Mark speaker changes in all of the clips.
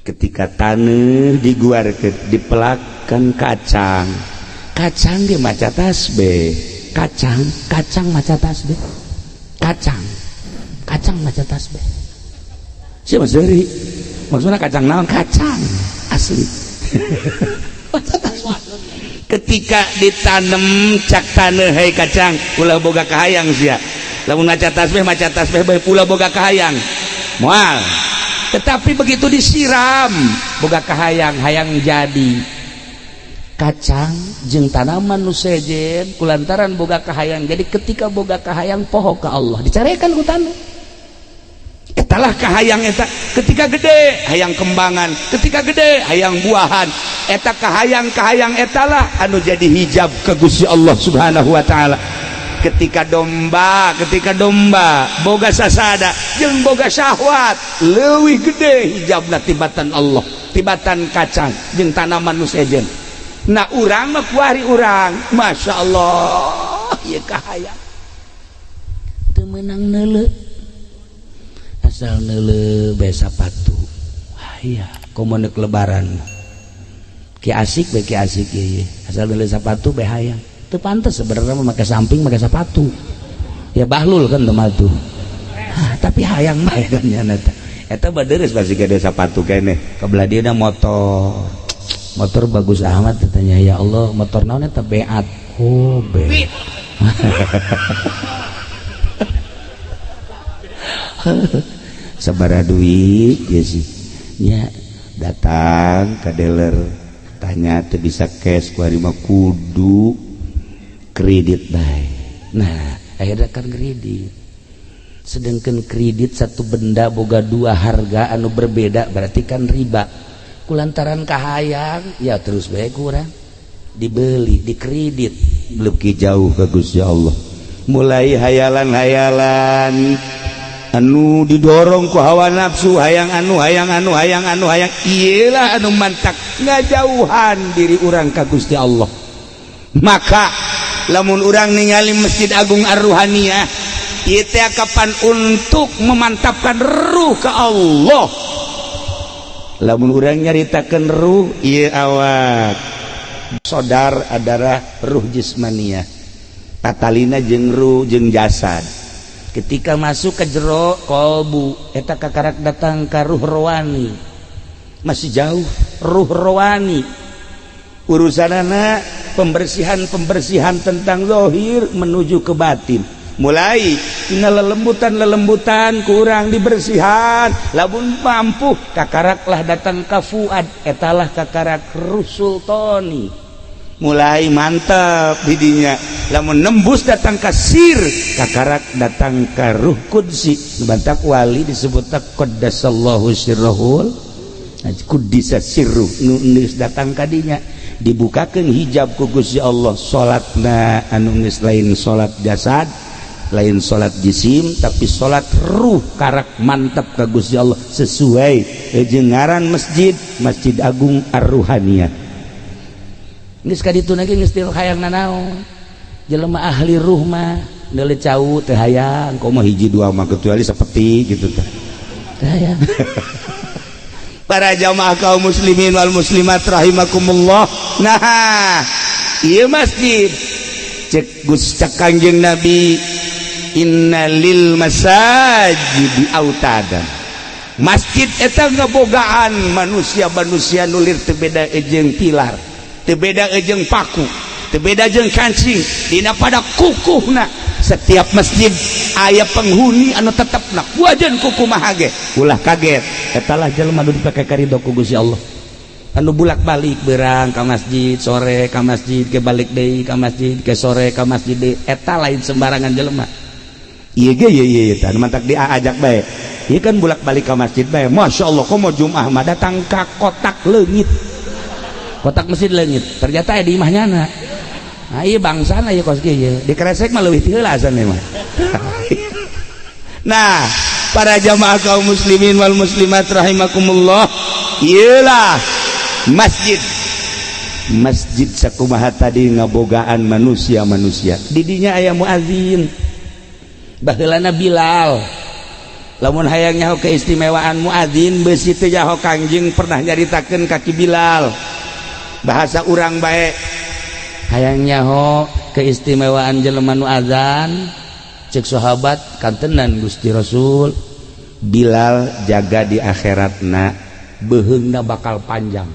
Speaker 1: Ketika taneuh diguarkeun, dipelakan kacang, kacang ge maca tasbih. Kacang, kacang maca tasbih. Kacang, kacang maca tasbih. Siapa seri maksudnya kacang naon? Kacang asli maca tasbih. Ketika ditanam, cak taneuh, "Hei kacang, ulah boga kahayang sia. Lamun maca tasbih, maca tasbih bae, ulah boga kahayang." Moal. Tetapi begitu disiram, boga kahayang, hayang jadi kacang. Jeung tanaman nu sejen, kulantaran boga kahayang jadi, ketika boga kahayang poho ka Allah, dicarekan ku taneuh. Etalah kahayang eta. Ketika gede, hayang kembangan. Ketika gede, hayang buahan. Eta kahayang, kahayang etalah anu jadi hijab ke Gusti Allah Subhanahu wa Ta'ala. Ketika domba, ketika domba boga sasada jeung boga syahwat, leuwih gede hijabna tibatan Allah, tibatan kacang jeung tanaman nu sejen. Nah, urang mah kuari urang, Masya Allah, ieu kahayang teu meunang neuleu. Asal neuleu bae sapatu aya, komo neuk lebaran ki asik bae, ki asik ieu. Asal neuleu sapatu bae hayang. Teu pantes sebenarnya mah make samping, make sepatu ya, bahlul kan teu tuh. Tapi hayang bae kan nya. Eta eta baderes pasti gede sepatu kene. Kebelah dia motor, motor bagus amat katanya. Ya Allah, motor naon eta? Beat. Oh, beat. Sabaraha duit ya sih nya? Datang ke dealer, tanya, teu bisa cash, ku mah kudu kredit bae. Nah, akhirnya kan kredit. Sedangkan kredit satu benda boga dua harga anu berbeda, berarti kan riba. Kulantaran kahayang ya, terus bae kurang dibeli, dikredit, lebih jauh ke Gusti Allah. Mulai hayalan-hayalan anu didorong ku hawa nafsu, hayang anu, hayang anu, hayang anu, hayang iyalah anu mantak ngajauhan diri urang ka Gusti Allah. Maka lamun urang ningali Masjid Agung Ar-Ruhaniyah ieu teh kapan untuk memantapkan ruh ke Allah. Lamun urang nyaritakeun ruh ieu, awak sodar adalah ruh jismaniyah, tatalina jeung ruh jeung jasad. Ketika masuk ke jero kolbu eta, kakarak datang ka ruh rohani. Masih jauh ruh rohani, urusanana pembersihan, pembersihan tentang zahir menuju ke batin. Mulai tina lelembutan, lelembutan kurang dibersihan. Lamun mampu, kakaraklah datang ka fuad, etalah kakarak ruh sultani, mulai mantap didinya. Lamun nembus datang ka sir, kakarak datang ka ruh qudsi. Bantak wali disebut qaddasallahu sirrahul, kuddisa sirruh. Nu geus datang kadinya, dibukakeun hijab ku Gusti Allah. Salatna anu geus lain salat jasad, lain salat jisim, tapi salat ruh, karak mantap ka Gusti Allah, sesuai jeung ngaran masjid, Masjid Agung Ar-Ruhaniyah. Geus ka ditu lagi, geus teu hayang nanaon. Jelema ahli ruh mah neuleu cau teu hayang, komo hiji dua mah, kecuali seperti gitu teh teu hayang. Para jamaah kaum muslimin wal muslimat rahimakumullah, nah, ieu masjid, cek Gus, cek Kangjeng Nabi, innalil masajidi autadan. Masjid eta ngebogaan manusia-manusia nulir, teu beda jeung pilar, teu beda jeung paku, teu beda jeung kancing dina pada kukuhna. Setiap masjid aya penghuni anu tetepna wajan kukumaha ge. Ulah kaget, etalah jelema nu dipake karidho ku Gusti Allah, anu bulak-balik berang ka masjid, sore ka masjid, ke balik deui ka masjid, ke sore ka masjid deui. Eta lain sembarangan jelema. Ieu ge ieu ieu tah mantak diajak bae. Ieu kan bulak-balik ka masjid bae. Masya Allah, komo Jumat mah datang ka kotak leungit, kotak masjid leungit, ternyata aya di imah nyana. Nah, iya bangsana ieu kos kieu dikresek mah leuwih ti heula asana mah. Nah, para jamaah kaum muslimin wal muslimat rahimakumullah, iyalah masjid. Masjid sakumaha tadi ngabogaan manusia-manusia. Didinya aya muazin, baheulana Bilal. Lamun hayang nyaho keistimewaan muadzin, besi teu nyaho. Kangjeng pernah nyaritakeun ka Ki Bilal, bahasa urang bae, hayang nyaho keistimewaan jelema nu azan. Cek sahabat, kantenan, Gusti Rasul? Bilal jaga di akhiratna beheungna bakal panjang.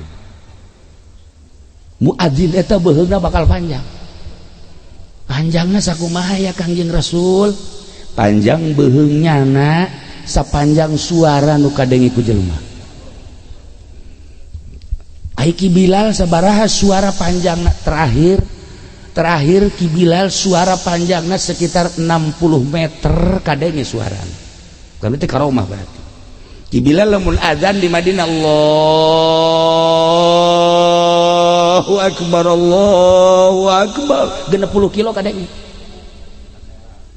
Speaker 1: Muadzin eta beheungna bakal panjang. Panjangna sakumaha ya, Kangjeng Rasul? Panjang beheungnya na sapanjang suara nu kadenge ku jelema. Ai Ki Bilal sabaraha suara panjangna? Terakhir terakhir Ki Bilal suara panjangna sekitar 60 meter kadenge suara. Kami teh karomah berarti Ki Bilal lamun azan di Madinah, Allahu Akbar, Allahu Akbar, 60 kilo kadenge.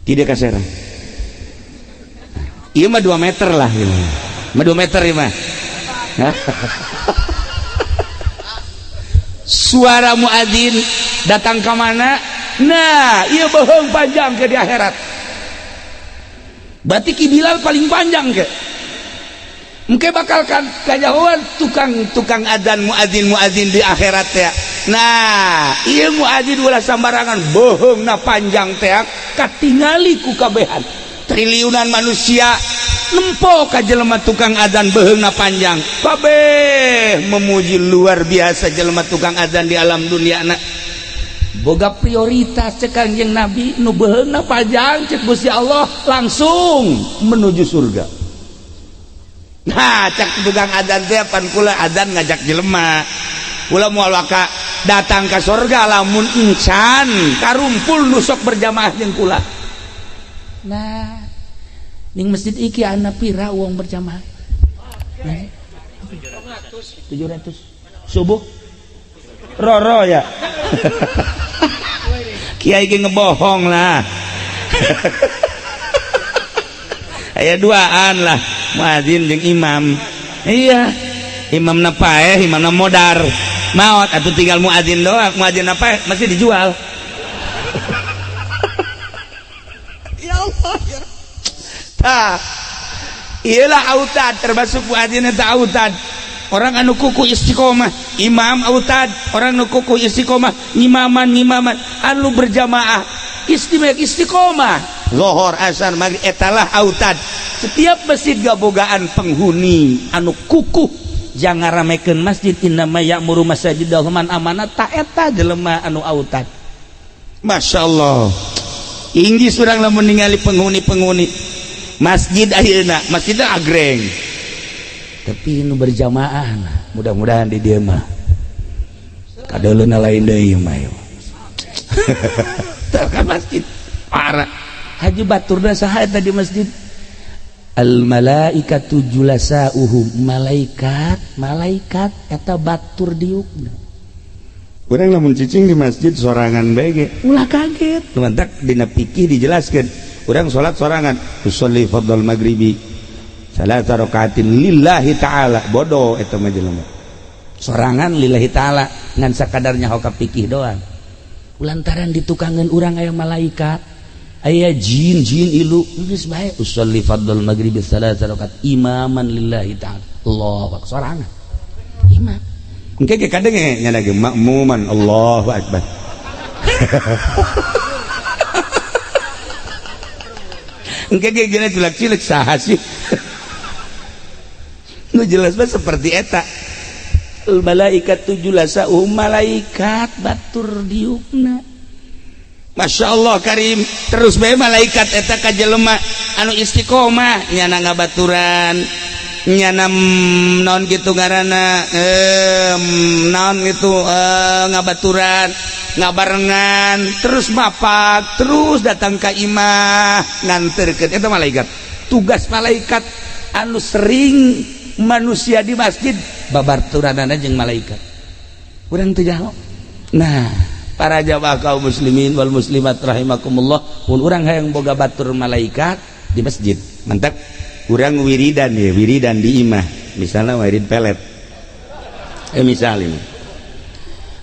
Speaker 1: Tidak kaserang. Iya mah 2 meter lah, ini mah 2 meter iya mah. Suara muadzin datang ke mana? Nah, iya, bohong panjang ke di akhirat. Berarti Ki Bilal paling panjang ke. Mungkin bakal kan kajauhan tukang tukang adzan, muadzin muadzin di akhirat ya. Nah, iya, muadzin ulah sambarangan, bohong na panjang teh katingali ku kabehan triliunan manusia. Nempo ka jelema tukang adzan beheungna panjang, kabeh memuji, luar biasa jelema tukang adzan di alam dunia. Na boga prioritas, cek Kanjeng Nabi, nu beheungna panjang, cek Gusti Allah langsung menuju surga. Nah, cek tukang adzan teh, pan kula adzan ngajak jelema, kula moal waka datang ke surga lamun encan karumpul nu sok berjamaah jeung kula. Nah, ning masjid iki ana pira wong berjamaah? Nah, 700. Subuh roro ya. Kiai ge ngebohong lah. Aya duaan lah, muadzin jeung imam. Iya, imam na paeh, imam na modar maot atau tinggal muadzin doang. Muadzin apa masih dijual. Ya Allah ya. Tah, iyalah, autad termasuk muadzin eta autad, orang anu kuku istiqomah. Imam autad, orang anu kuku istiqomah ngimaman ngimaman anu berjamaah istimewa, istiqomah Zohor, asar, maghrib, etalah autad. Setiap masjid gabogaan penghuni anu kukuh jangan ramekeun masjid. Innama ya'muru masajidallah man amana, ta eta jelema anu autad. Masya Allah, inggi surang lamun ningali penghuni-penghuni masjid ayeuna. Masjidnya agreng, tapi nu berjamaah, nah, mudah-mudahan di dieu mah kadeuleuna lain deui mah. Kan masjid parah haji baturna saha eta di masjid? Al malaikatu julasauhum, malaikat malaikat eta batur diukna. Urang lamun cicing di masjid sorangan bae ge ulah kaget. Mantak dina fikih dijelaskeun, urang salat sorangan, usolli fardhal maghribi salasa rakaatin lillahi ta'ala, bodoh eta mah jelema sorangan lillahi ta'ala ngan sakadarnya hoka fikih doang. Lantaran ditukangan urang aya malaikat, aya jin jin ilu, geus bae usolli fardhal maghribi salasa rakaat imaman lillahi ta'ala, Allahu akbar, sorangan imam. Engke ge kadenge nya lagi makmuman, Allahu akbar. Engke ge gina cilak-cilik, saha sih nu jelas mah seperti eta. Al malaikatu julasauhum, malaikat batur diukna. Masya Allah karim, terus bae malaikat eta ka jelema anu istiqomah, nyana ngabaturan, nyana naon gitu ngaranna, naon gitu, ngabaturan, ngabarengan terus, mapak terus, datang ka imah nganterkeun. Eta malaikat, tugas malaikat anu sering manusia di masjid babaturanana jeung malaikat. Urang teu jauh. Nah, para jamaah kaum muslimin wal muslimat rahimakumullah, mun urang hayang boga batur malaikat di masjid, mantap urang wiridan ya, wiridan di imah, misalnya wirid pelet, misalnya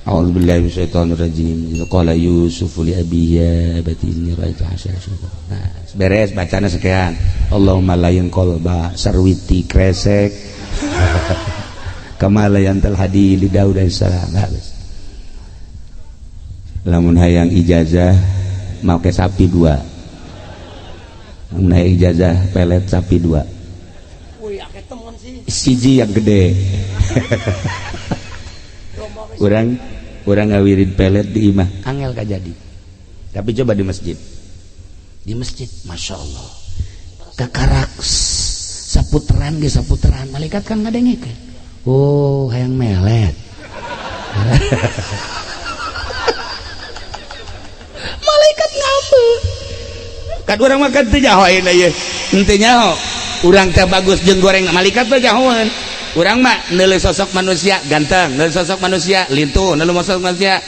Speaker 1: A'udzubillahi minasyaitonirrajim. Qala Yusuf li abihi ya abati inni ra'aitu asyara. Nah, beres bacana sekian. Allahumma layin qalba sarwiti kresek. Kama layantal hadi li Daud alaihissalam. Habis. Lamun hayang ijazah make sapi dua. Lamun hayang ijazah pelet sapi dua. Siji yang gede. Urang urang ngawirid pelet di imah angel kajadi, tapi coba di masjid, di masjid masya Allah kakarak saputeran ge saputeran malaikat kan ngadengekeun, oh hayang melet. Malaikat ngambek kan urang mah kan teu nyaho ayeuna ieu, henteu nyaho urang teh bagus jeung goreng, malaikat teh nyahoeun. Urang mah neuleuh sosok manusia ganteng, neuleuh sosok manusia lintuh, neuleuh sosok manusia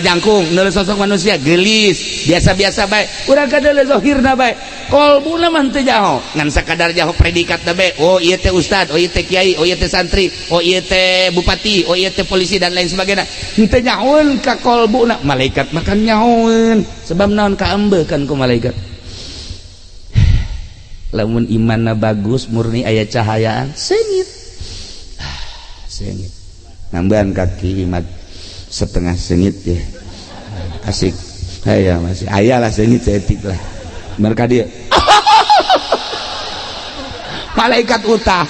Speaker 1: jangkung, neuleuh sosok manusia gelis, biasa-biasa bae. Urang ka neuleuh zahirna bae. Kolbuna mah teu jaho, ngan sakadar jaho predikat bae. Oh ieu teh ustad, oh ieu teh kiai, oh ieu teh santri, oh ieu teh bupati, oh ieu teh polisi dan lain sebagainya. Henteu nyahoeun ka kolbuna. Malaikat mah kan nyahoeun. Sebab naon kaambekan ku malaikat. Lamun imanna bagus, murni aya cahayaan, seungit. Sengit nambahan kaki imat setengah sengit ya asik aya masih aya lah sengit seetik lah mereka dia malaikat utah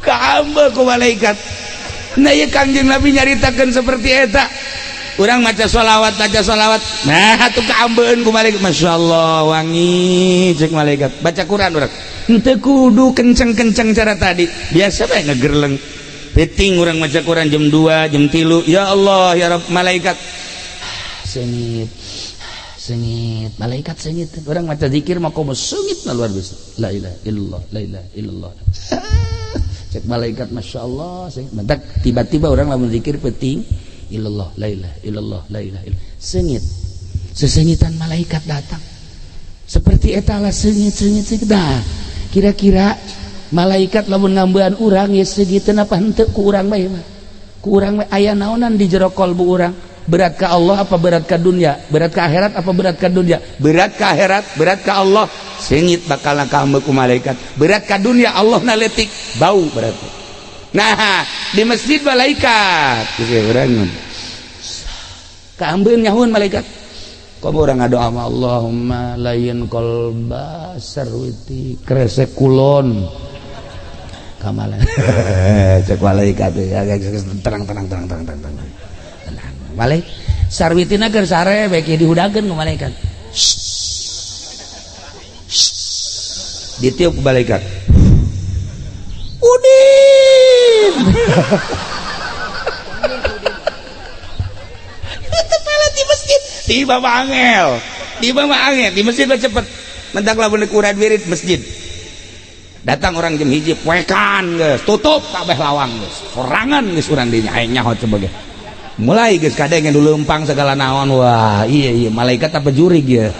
Speaker 1: kaambe ku malaikat. Nah ieu Kangjeng Nabi nyaritakeun seperti eta. Urang maca sholawat, maca sholawat, nah atuh kaambeun ku malaikat, masyaallah wangi cek malaikat. Baca Quran urang henteu kudu kenceng-kenceng cara tadi, biasa bae ngegerleng peuting urang maca Quran jam 2 jam 3, ya Allah ya Rabb, malaikat sengit sengit, malaikat sengit. Urang maca zikir mah komo sengit na luar biasa, la ilaha illallah, la ilaha illallah. Cek malaikat masyaallah sengit. Mentak tiba-tiba urang lamun zikir peuting illallah, la ilaha illallah, la ilaha illallah, sengit. Sesengitan malaikat datang seperti etala sengit sengit sengit. Nah kira-kira malaikat lamun ngambean urang ya segiteun apa henteu ku urang bae mah, ku urang bae aya naonan di jero kolbu urang, berat ka Allah apa berat ka dunia, berat ka akhirat apa berat ka dunia, berat ka akhirat, berat ka Allah, sengit bakal kaambe ku malaikat. Berat ka dunia Allah na leutik bau berarti. Nah di masjid malaikat urang kaambeun nyahueun malaikat. Komo urang ngadoa ma Allahumma layin qalba sarwiti kresek kulon kamalan. Cek malaikat ya tenang tenang tenang tenang tenang tenang. Malaikat sarwitina keur sare bae dihudakeun ku malaikat. Ditiup ku malaikat. Udin. Itu pelet di masjid. Tiba mah angel. Tiba mah angel di masjid mah cepet. Mentak lamun ukuran wirid masjid. Datang orang jam 1 poekan geus, tutup kabeh lawang geus. Sorangan geus urang dinya aing nyaho coba ge. Mulai geus kadenge nu leumpang segala naon. Wah, iya iya malaikat apa jurig ya.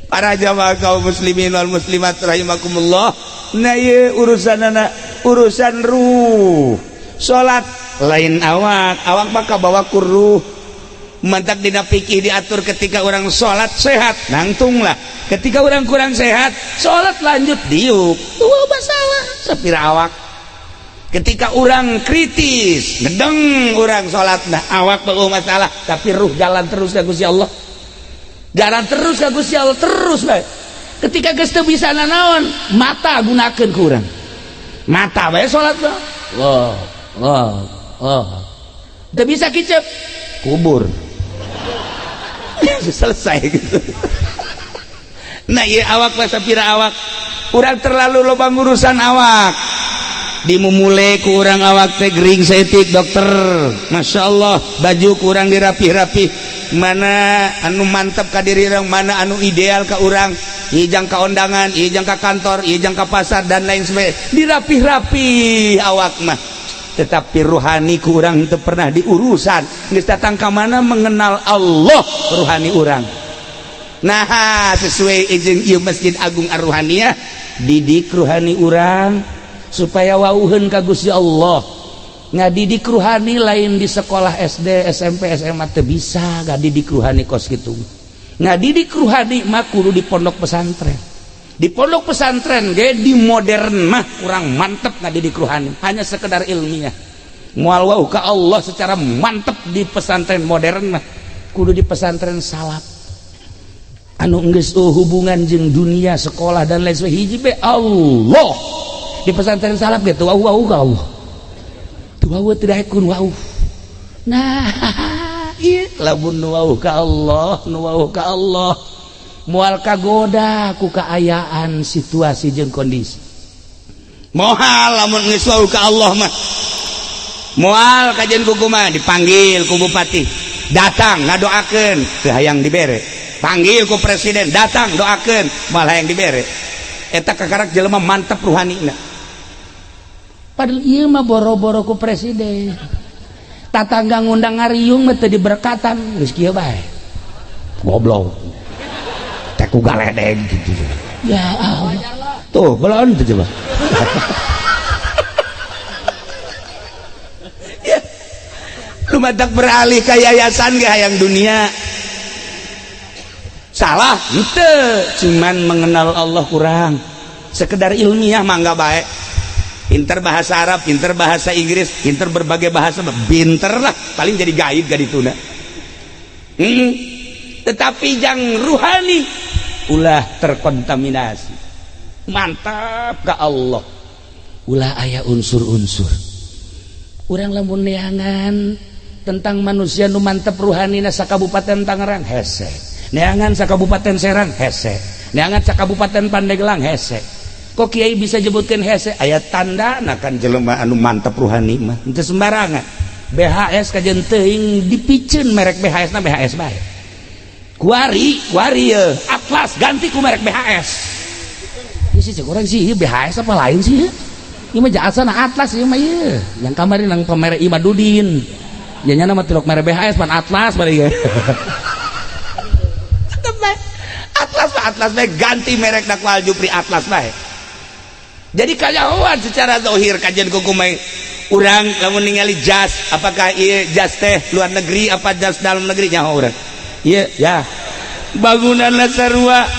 Speaker 1: Para jamaah kaum muslimin wal muslimat rahimakumullah. Nah ieu urusanana urusan ruh. Salat lain awak, awak mah kabawa ku ruh. Mantak dina fikih diatur ketika orang salat sehat, nangtunglah. Ketika orang kurang sehat, salat lanjut diuk. Eueuh masalah sapira awak. Ketika orang kritis, ngedeng orang salatna, awak eueuh masalah, tapi ruh jalan terus ka Gusti Allah. Jalan terus ka Gusti Allah terus bae. Ketika geus teu bisa nanaon, mata gunakeun ku urang. Mata bae salat mah. Allah, Allah, Allah. Teu bisa kicep, kubur. Selesai gitu. Nah ieu awak mah sapira awak. Urang terlalu loba ngurusan awak. Dimumule ku urang awak teh gering saeutik dokter. Masya Allah, baju ku urang dirapih-rapih. Mana anu mantap ka diri urang, mana anu ideal ka urang, ieu jang ka ondangan, ieu jang ka kantor, ieu jang ka pasar dan lain sebagainya. Dirapih-rapih awak mah. Tetapi ruhani ku urang teu pernah diurusan. Geus datang ka mana mengenal Allah ruhani urang. Nah, sesuai izin ieu Masjid Agung Ar-Ruhaniyah, didik ruhani urang supaya wauheun ka Gusti Allah. Ngadidik ruhani lain di sekolah SD, SMP, SMA teu bisa ngadidik ruhani kos kitu. Ngadidik ruhani mah kudu di pondok pesantren. Di pondok pesantren ge di modern mah kurang mantep ngadidik ruhani, hanya sekedar ilmiah. Moal wau ka Allah secara mantep di pesantren modern mah, kudu di pesantren salaf. Anu geus hubungan jeung dunia sekolah dan lain sebagainya, hiji be Allah. Di pesantren salaf ge teu wau ka Allah. Teu wau tidak kun wau. Nah, ieu lamun nu wau ka Allah, nu wau ka Allah moal kagoda ku kaayaan situasi jeung kondisi. Moal lamun geus wau ka Allah mah. Moal kajian ku kumaha dipanggil ku bupati, datang ngadoakeun teu hayang dibere. Panggil ku presiden, datang doakeun malah hayang dibere. Eta kakarak jelema mantep ruhanina. Padahal ieu mah boro-boro ku presiden. Tatangga ngundang ngariung mah teu diberkatan, geus kieu bae. Goblok. Teh ku galedeg gitu. Ya Allah. Tuh, belon tuh coba. Ya. Lu matak beralih ke yayasan ge hayang dunia. Salah henteu, cuman mengenal Allah kurang. Sekedar ilmiah mah enggak baik. Pinter bahasa Arab, pinter bahasa Inggris, pinter berbagai bahasa, pinter lah, paling jadi guide gak dituna. Tetapi jang ruhani ulah terkontaminasi. Mantap ke Allah. Ulah aya unsur-unsur. Urang lamun neangan tentang manusia nu mantep ruhanina sakabupaten Tangerang hese. Neangan sakabupaten Serang hese. Neangan sakabupaten Pandeglang hese. Kok kiai bisa jebutkeun hese? Aya tanda na kan jelema anu mantep ruhani mah henteu sembarangan. BHS kajen teuing dipiceun merek BHS na BHS bae. Kuari, kuari ye, Atlas ganti ku merek BHS. Ieu sih cek urang sih ieu BHS apa lain sih? Ieu mah jasana Atlas ieu mah ieu. Yang kamari nang pemerek Imadudin. Ya nya mah tilok merek BHS pan Atlas bari ge. Atlas mah Atlas bae ganti merek ku Al Jupri Atlas bae. Jadi kanyahoan secara zahir kajian kukumai urang lamun ningali jas, apakah ieu jas teh luar negeri apa jas dalam negeri nyaho urang. Ieu ya bangunan sarua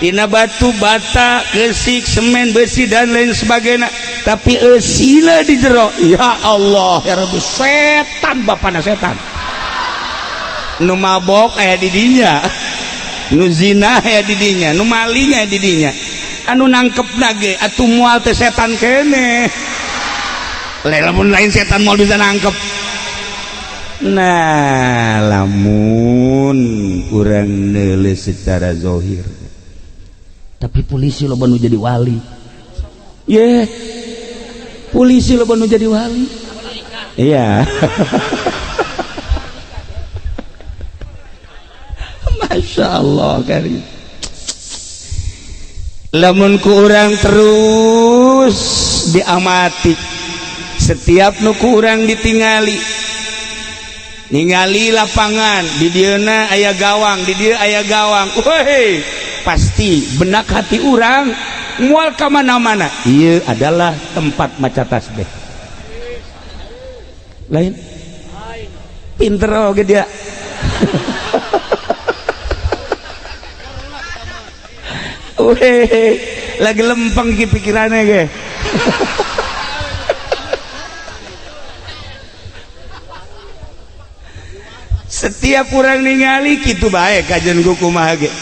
Speaker 1: tina batu bata, kesik, semen, besi dan lain sebagainya, tapi eusina di jero. Ya Allah, ya Rabbi, setan bapana setan. Nu mabok aya di dinya, nu zina aya di dinya, nu maling aya di dinya. Anu nangkep nage atuh moal teh setan kene. Lamun lain setan moal bisa nangkep. Nah, lamun urang neuleus secara zahir. Tapi polisi loba nu jadi wali. Ye. Polisi loba nu jadi wali. Iya. Masya Allah karim. Lamun ku urang terus diamati, setiap nu ku urang ditingali, ningali lapangan di dieuna aya gawang, di dieu aya gawang, woi pasti benak hati urang moal ka mana-mana. Ieu adalah tempat maca tasbih. Lain pinter oge dia. Weh, lagi lempeng ki pikirannya ge. Setiap orang ningali kitu bae kajian kumaha ge.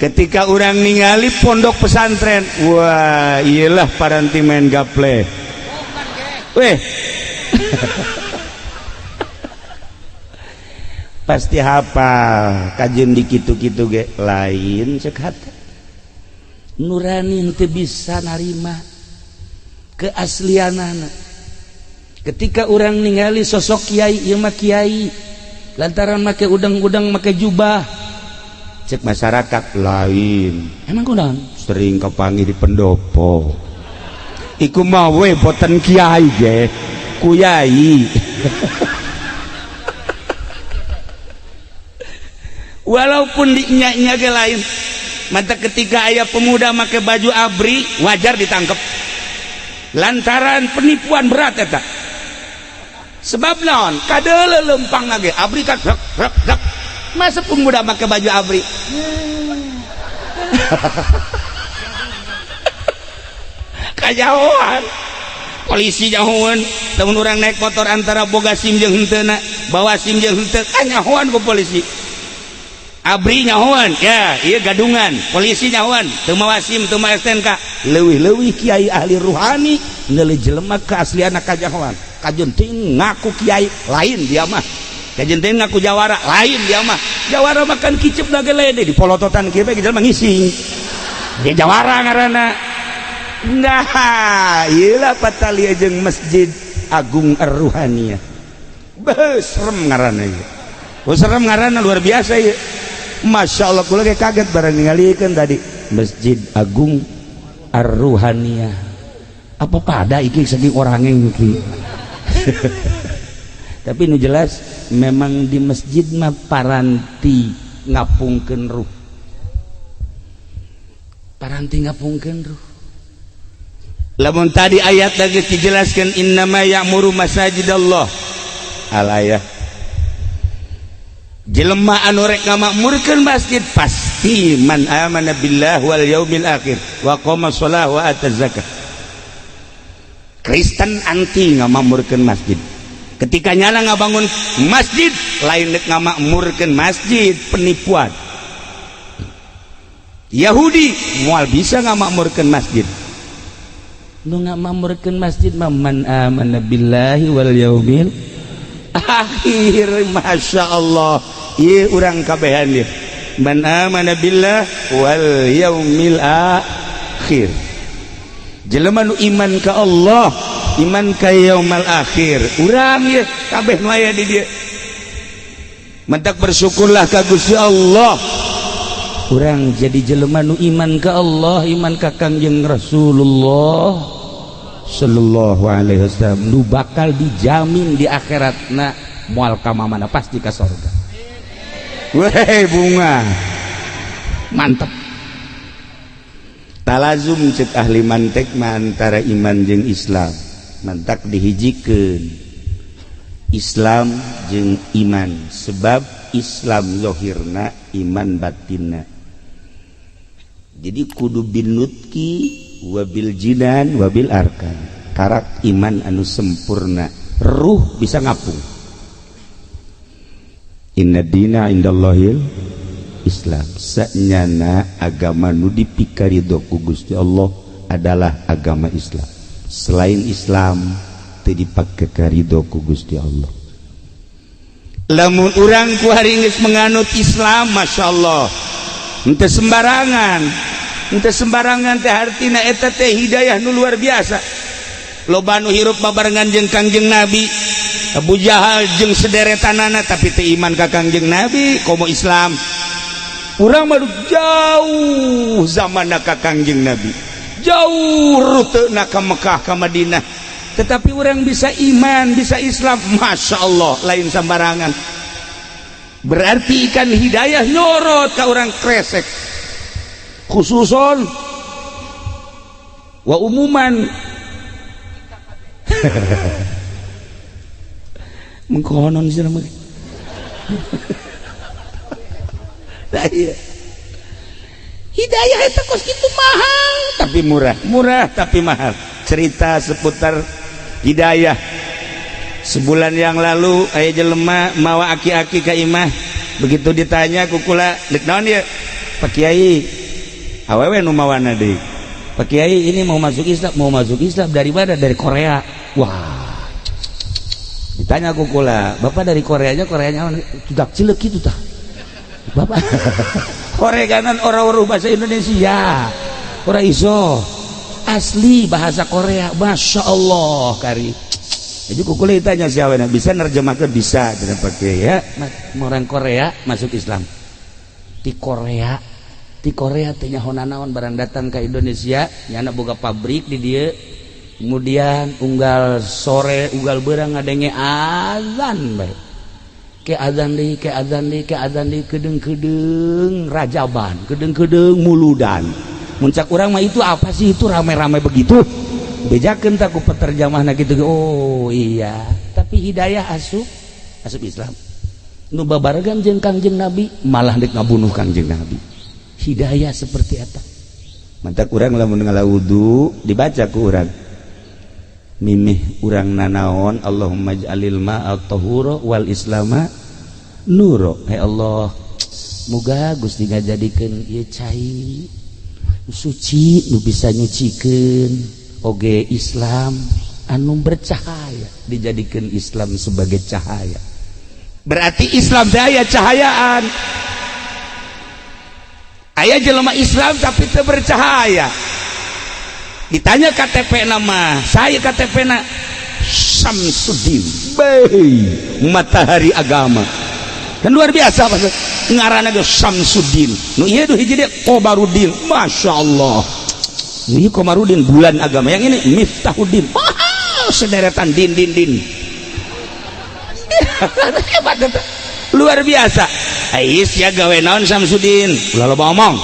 Speaker 1: Ketika orang ningali pondok pesantren, wah iyalah paranti main gaple. Weh. Pasti hafal kajian di kitu-kitu ge lain cek hate. Nurani henteu bisa narima keaslianana. Ketika orang ningali sosok kiai, ieu mah kiai lantaran make udang-udang make jubah, cek masyarakat lain emang kunaon sering kepanggih di pendopo iku mah we boten kiai ge kuyai. Walaupun di nya ge lain. Mata ketika aya pemuda make baju ABRI, wajar ditangkap lantaran penipuan berat eta. Sebab naon? Kadeuleu lempang ge ABRI kan, rek rek rek. Masa pemuda make baju ABRI kajauhan, polisi jauhan. Lamun urang naik motor antara boga SIM jeung henteu, bawa SIM jeung henteu, kanyahoan ku polisi. ABRI nyahoan ya, iya gadungan, polisi nyahoan teu mawa SIM, teu mawa STNK. Leuwih-leuwih kiai ahli ruhani neuleuh jelema keaslianna kajahoan. Kajeun teuing ngaku kiai, lain dia mah. Kajeun teuing ngaku jawara, lain dia mah. Jawara makan kicep na gelede di polototan kieu bae, jelema ngising dia jawara ngaranna. Nah, ieu lah patali jeung Masjid Agung Ar-Ruhaniyah. Beuh, serem ngaranna ieu. Oh, serem ngaranna, luar biasa ieu. Masya Allah, kula ge kaget barang ningalikeun tadi Masjid Agung Ar-Ruhaniyah. Apa pada iki saking orangnya iki? Tapi nu jelas memang di masjid mah paranti ngapungkeun ruh. Paranti ngapungkeun ruh. Lamun tadi ayat lagi dijelaskan innama ya'muru masajidallah. Alayah jelema anu rek ngamakmurkeun masjid pasti man amana billah wal yaumil akhir wa qama shalah wa ataz zakat. Kristen anti ngamakmurkeun masjid. Ketika nyala ngabangun masjid, lain rek ngamakmurkeun masjid, penipuan. Yahudi moal bisa ngamakmurkeun masjid. Nu ngamakmurkeun masjid mah man amana billahi wal yaumil akhir. Masya Allah, ieu urang kabehan ieu man amana billah wal yaumil akhir. Jelema nu iman ka Allah, iman ka yaumal akhir, urang ieu kabeh nu aya di dieu. Mentak bersyukurlah ka Gusti Allah, urang jadi jelema nu iman ka Allah, iman ka Kangjeng Rasulullah sallallahu alaihi wasallam, nu bakal dijamin di akhiratna moal ka mana, pasti ka sorga. Weh, bunga mantep. Talazum cek ahli mantek mah antara iman jeung Islam. Mantak dihijikeun Islam jeung iman, sebab Islam zohirna, iman batinna. Jadi kudu binutki wabil jinan wabil arkan. Karak iman anu sempurna, ruh bisa ngapung. Inna dina indallahil Islam. Sanyana agama nu dipikarido ku Gusti Allah adalah agama Islam. Selain Islam teu dipake karido ku Gusti Allah. Lamun urang ku hari geus menganut Islam, Masya Allah, henteu sembarangan. Henteu sembarangan teh hartina eta teh hidayah nu luar biasa. Loba nu hirup babarengan jeung Kangjeng Nabi, Abu Jahal jeung sederetanana, tapi teu iman ka Kangjeng Nabi komo Islam. Urang mah jauh zamanna ka Kangjeng Nabi, jauh rute na ka Mekah, ka Madinah, tetapi orang bisa iman, bisa Islam. Masya Allah, lain sembarangan. Berarti ikan hidayah nyorot ke orang Kresek khususon wa umuman. Mengkonon sih. Nah, iya. Hidayah itu kos itu mahal tapi murah, murah tapi mahal. Cerita seputar hidayah, sebulan yang lalu aya jelema mawa aki-aki ka imah. Begitu ditanya ku kula, "Dek naon ieu?" "Pak Kiai, awewe nu mawana deui. Pak Kiai, ini mau masuk Islam." "Mau masuk Islam dari mana?" "Dari Korea." Wah, ditanya ku kula, "Bapak dari Koreanya, Koreanya sudah cilek gitu tah Bapak?" Korea kanan orang-orang bahasa Indonesia ora iso, asli bahasa Korea. Masya Allah, kari. Jadi ku kula ditanya siapa, "Bisa nerjemahkan?" "Bisa." Tidak pakai ya, orang Korea masuk Islam di Korea, di Korea teh nyaho nanaon. Barang datang ke Indonesia, nyana boga pabrik di dia. Kemudian unggal sore, unggal berang ngadenge azan bae. Ke adzan deui, ke adzan deui, ke adzan deui, kedeung-kedeung rajaban, kedeung-kedeung muludan. Muncak urang mah itu apa sih itu rame-rame begitu? Bejakeun tak ku peterjemahna kitu. Oh iya, tapi hidayah asup asup Islam. Nu babaregan jeung Kangjeng Nabi malah dek ngabunuh Kangjeng Nabi. Hidayah seperti eta. Mantak urang lamun ngala wudu dibaca ku urang. Mimih urang nanaon Allahumma ij'alil ma'a tahura wal islama nuro. Hai Allah, muga Gusti ngajadikeun ieu cai suci nu bisa nyucikeun oge Islam anu bercahaya, dijadikeun Islam sebagai cahaya. Berarti Islam teh aya cahayaan. Aya jelema Islam tapi teu bercahaya. Ditanya KTP nama saya, KTP na Samsudin, Bay, matahari agama kan luar biasa. Pas ngaranna ge Samsudin, nu ieu tuh hiji deui Komarudin, Masya Allah, ini Komarudin bulan agama, yang ini Miftahudin. Wah, sederetan din din din, hebat, luar biasa. Ais ya gawe naon Samsudin? Ulah loba omong.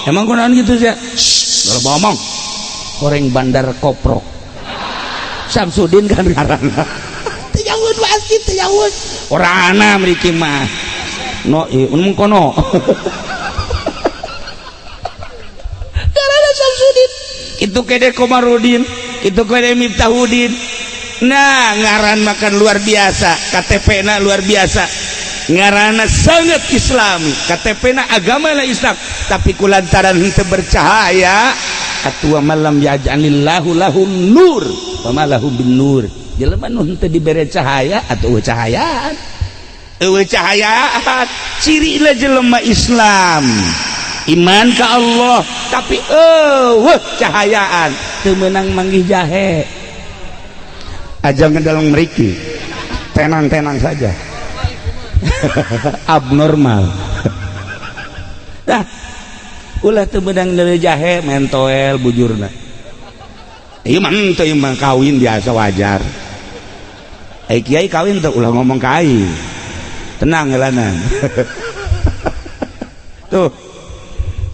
Speaker 1: Emang kunaon gitu sih? Ulah loba omong, horeng bandar koprok. Samsudin kan ngaranna teu jauh masjid, teu jauh orangna mriki mah no ieu kono ngaranna Samsudin, itu kede Komarudin, itu kede Miftahudin. Nah, ngaran makan luar biasa, KTP na luar biasa, ngaranna sangat islami, KTP na agama lah Islam, tapi kulantaran henteu bercahaya. Atua malam yaj'alillahu lahu nur wa lahu bin nur. Jelema nu henteu dibere cahaya atau cahayaan, eueuh cahayaan. Ciri lah jelema Islam iman ka Allah tapi eueuh cahayaan, teu meunang manggih jahe. Aja dalam meriki tenang-tenang saja, abnormal. Dah ulah teu meunang neuleuh jahe, mentoel bujurna. Ieu mah henteu, ieu mah kawin biasa, wajar. Eh, kiai kawin tuh ulah ngomong ka aing, tenang gelanan tuh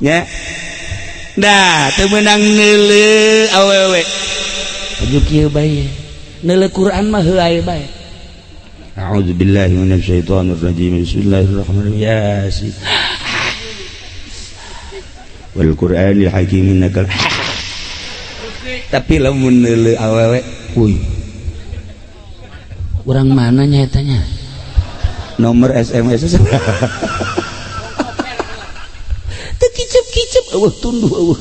Speaker 1: nya. Nah, teu meunang neuleuh awewe aju kieu bae, neuleuh Quran mah heuay bae. A'udzubillahi minasyaitonir rajim, bismillahirrahmanirrahim, yasin wal Qur'anil hakim innaka. Tapi lamun neuleuh awewe, uy, urang mana nya eta nya, nomor SMS teu kicep-kicep, eueuh tunduh, eueuh.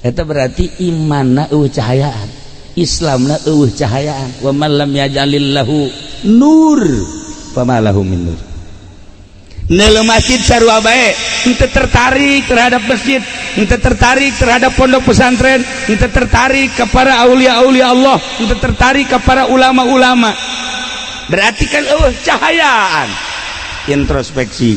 Speaker 1: Eta berarti imanna eueuh cahayaan, Islamna eueuh cahayaan. Wa man lam yaj'alillahu nur fama lahu min nur. Neuleuh masjid sarua bae, henteu tertarik terhadap masjid, henteu tertarik terhadap pondok pesantren, henteu tertarik ke para aulia-aulia Allah, henteu tertarik ke para ulama-ulama, berarti kan eueuh cahayaan. Introspeksi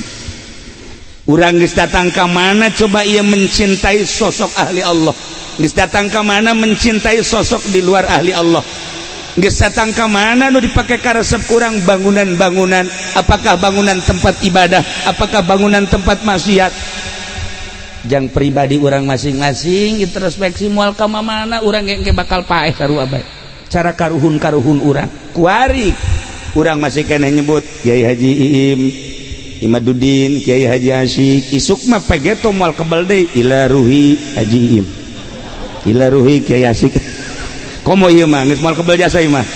Speaker 1: urang, geus datang ka mana coba ia mencintai sosok ahli Allah? Geus datang ka mana mencintai sosok di luar ahli Allah? Geus datang ka mana nu dipake karesep kurang bangunan-bangunan? Apakah bangunan tempat ibadah, apakah bangunan tempat maksiat? Jang pribadi orang masing-masing introspeksi, moal ka mana urang ge bakal paeh sarua bae cara karuhun-karuhun urang. Kuari urang masih keneh nyebut Kiai Haji Iim Imaduddin, Kiai Haji Asyik, isuk mah pegeto moal kebal deui, ila ruhi Haji Iim, ila ruhi Kiai Asyik. Komo ieu mah geus moal kebal jasa ieu mah.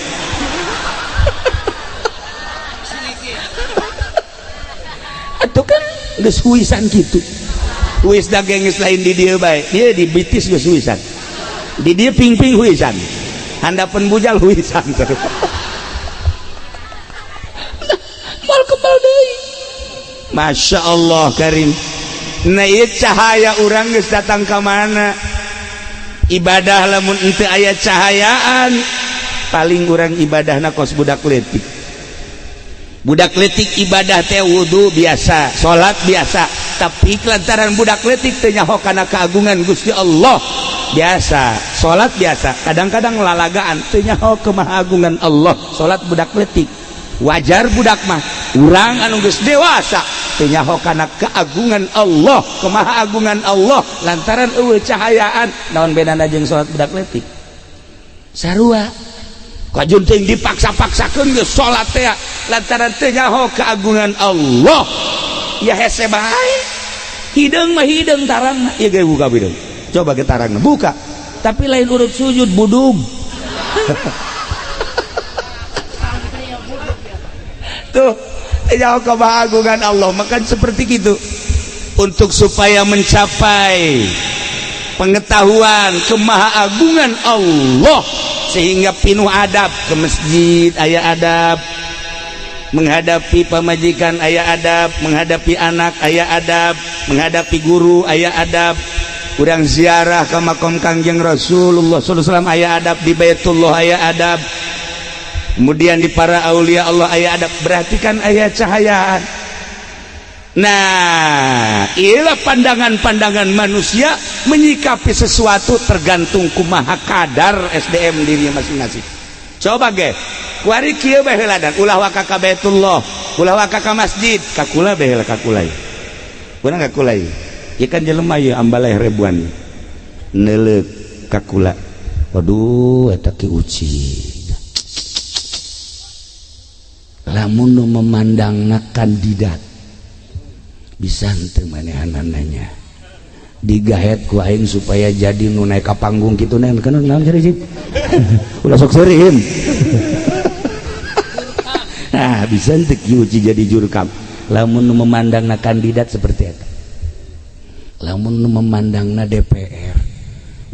Speaker 1: Atuh kan geus huisan kitu. Huis daging geus lain di dieu bae, dia di bitis geus huisan, di dieu ping-ping huisan, handapeun bujal huisan. Moal kebal deui. Masya Allah Karim. Nah, ieu cahaya urang geus datang ka mana? Ibadah lamun henteu aya cahayaan, paling urang ibadahna kos budak leutik. Budak leutik ibadah teh wudu biasa, salat biasa, tapi lantaran budak leutik teu nyaho kana keagungan Gusti Allah, biasa salat biasa, kadang-kadang lalagaan, teu nyaho kemahagungan Allah, salat budak leutik. Wajar budak mah. Urang anu geus dewasa teu nyaho kana keagungan Allah, kemahaagungan Allah, lantaran euweuh cahayaan. Naon bedana jeung salat budak leutik? Sarua. Kajun teuing dipaksa-paksakeun geus salat teh lantaran teu nyaho keagungan Allah. Ya hese bae. Hideung mah hideung tarangna. Ieu ge buka hideung. Coba ke tarangna buka. Tapi lain urut sujud, budug. Tuh, nyaho keagungan Allah makan seperti gitu. Untuk supaya mencapai pengetahuan kemahaagungan Allah sehingga pinuh adab ke masjid, aya adab menghadapi pamajikan, aya adab menghadapi anak, aya adab menghadapi guru, aya adab urang ziarah ke makom Kangjeng Rasulullah SAW, aya adab di Baitullah, aya adab kemudian di para aulia Allah aya adab. Berarti kan aya cahayaan. Nah, inilah pandangan-pandangan manusia menyikapi sesuatu tergantung kumaha kadar SDM dirinya masing-masing. Coba ge, kuari kieu bae heula dan ulah waka ka Baitullah, ulah waka ka masjid, ka kula bae heula, ka kula. Kurang ka kula ieu. Ieu kan jelema ieu ambaleh ribuan. Neuleuk ka kula. Waduh, eta Ki Uci. Lamun nu memandangna kandidat bisa henteu manehanananya digahet ku aing supaya jadi nu naik ka panggung kitu nen kan naon cari sih ulah sok seureun. Nah, bisa henteu Ki Uci jadi jurkam lamun nu memandangna kandidat seperti eta. Lamun nu memandangna DPR,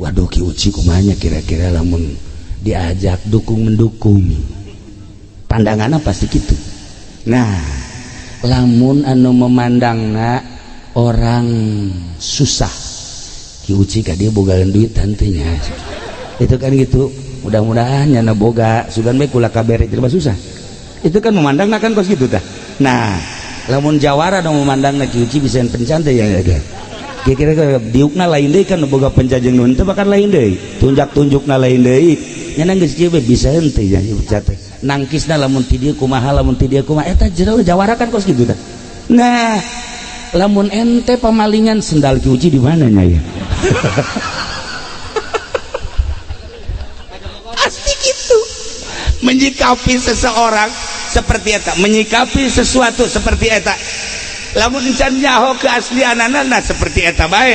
Speaker 1: waduh, Ki Uci kumaha kira-kira lamun diajak dukung mendukung, pandangannya pasti gitu. Nah, lamun anu memandangna orang susah, Ki Uci ka dia bogaan duit tentunya itu kan gitu, mudah-mudahan nyana boga sugan bae kula kabere jelema susah. Itu kan memandangna kan kos gitu tah. Nah, lamun jawara dong memandangna Ki Uci bisa pencan teh ya, ya. Kira-kira diukna lain deui kan, boga pencan jeung nu henteu bahkan lain deui, tunjak-tunjukna lain deui. Nyana geus kieu bae bisa henteu ya teh nangkisna, lamun ti dieu kumaha, lamun ti dieu kumaha, eta jero jawara kan kos gitu tah. Nah, lamun ente pamalingan sendal Ki Uci di mana nya ya? Pasti gitu menyikapi seseorang seperti eta, menyikapi sesuatu seperti eta. Lamun encan nyaho keaslianana, nah seperti eta bae.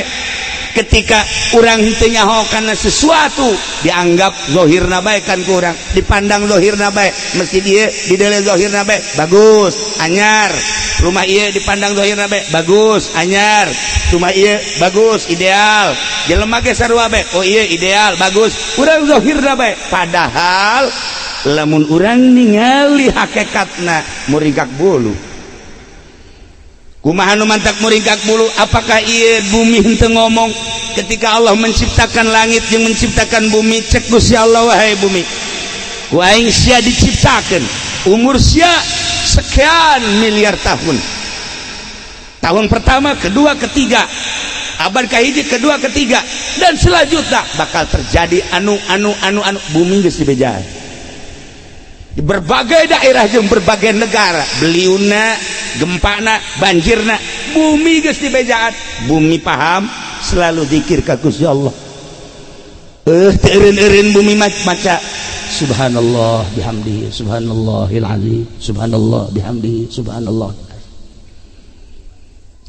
Speaker 1: Ketika urang henteu nyaho kana sesuatu, dianggap zahirna bae kan ku urang, dipandang zahirna bae. Masjid ieu didele zahirna bae bagus, anyar. Rumah ieu dipandang zahirna bae bagus, anyar. Rumah ieu bagus, ideal. Jelema ge sarua bae, oh ieu ideal, bagus. Urang zahirna bae, padahal lamun urang ningali hakikatna muringkak bulu. Kumaha nu mantak muringkak bulu? Apakah ieu bumi henteu ngomong ketika Allah menciptakan langit jeung menciptakan bumi? Cek Gusti Allah, wahai bumi, ku aing sia diciptakeun, umur sia sekian miliar tahun, tahun pertama, kedua, ketiga, abad kahiji, kedua, ketiga, dan selanjutnya bakal terjadi anu anu anu anu. Bumi geus dibejaan di berbagai daerah jeung berbagai negara, beliuna, gempana, banjirna, bumi geus dibejaan. Bumi paham, selalu zikir ka Gusti Allah. Teu eureun-eureun bumi maca subhanallah bihamdihi subhanallahil azim subhanallah bihamdihi subhanallah.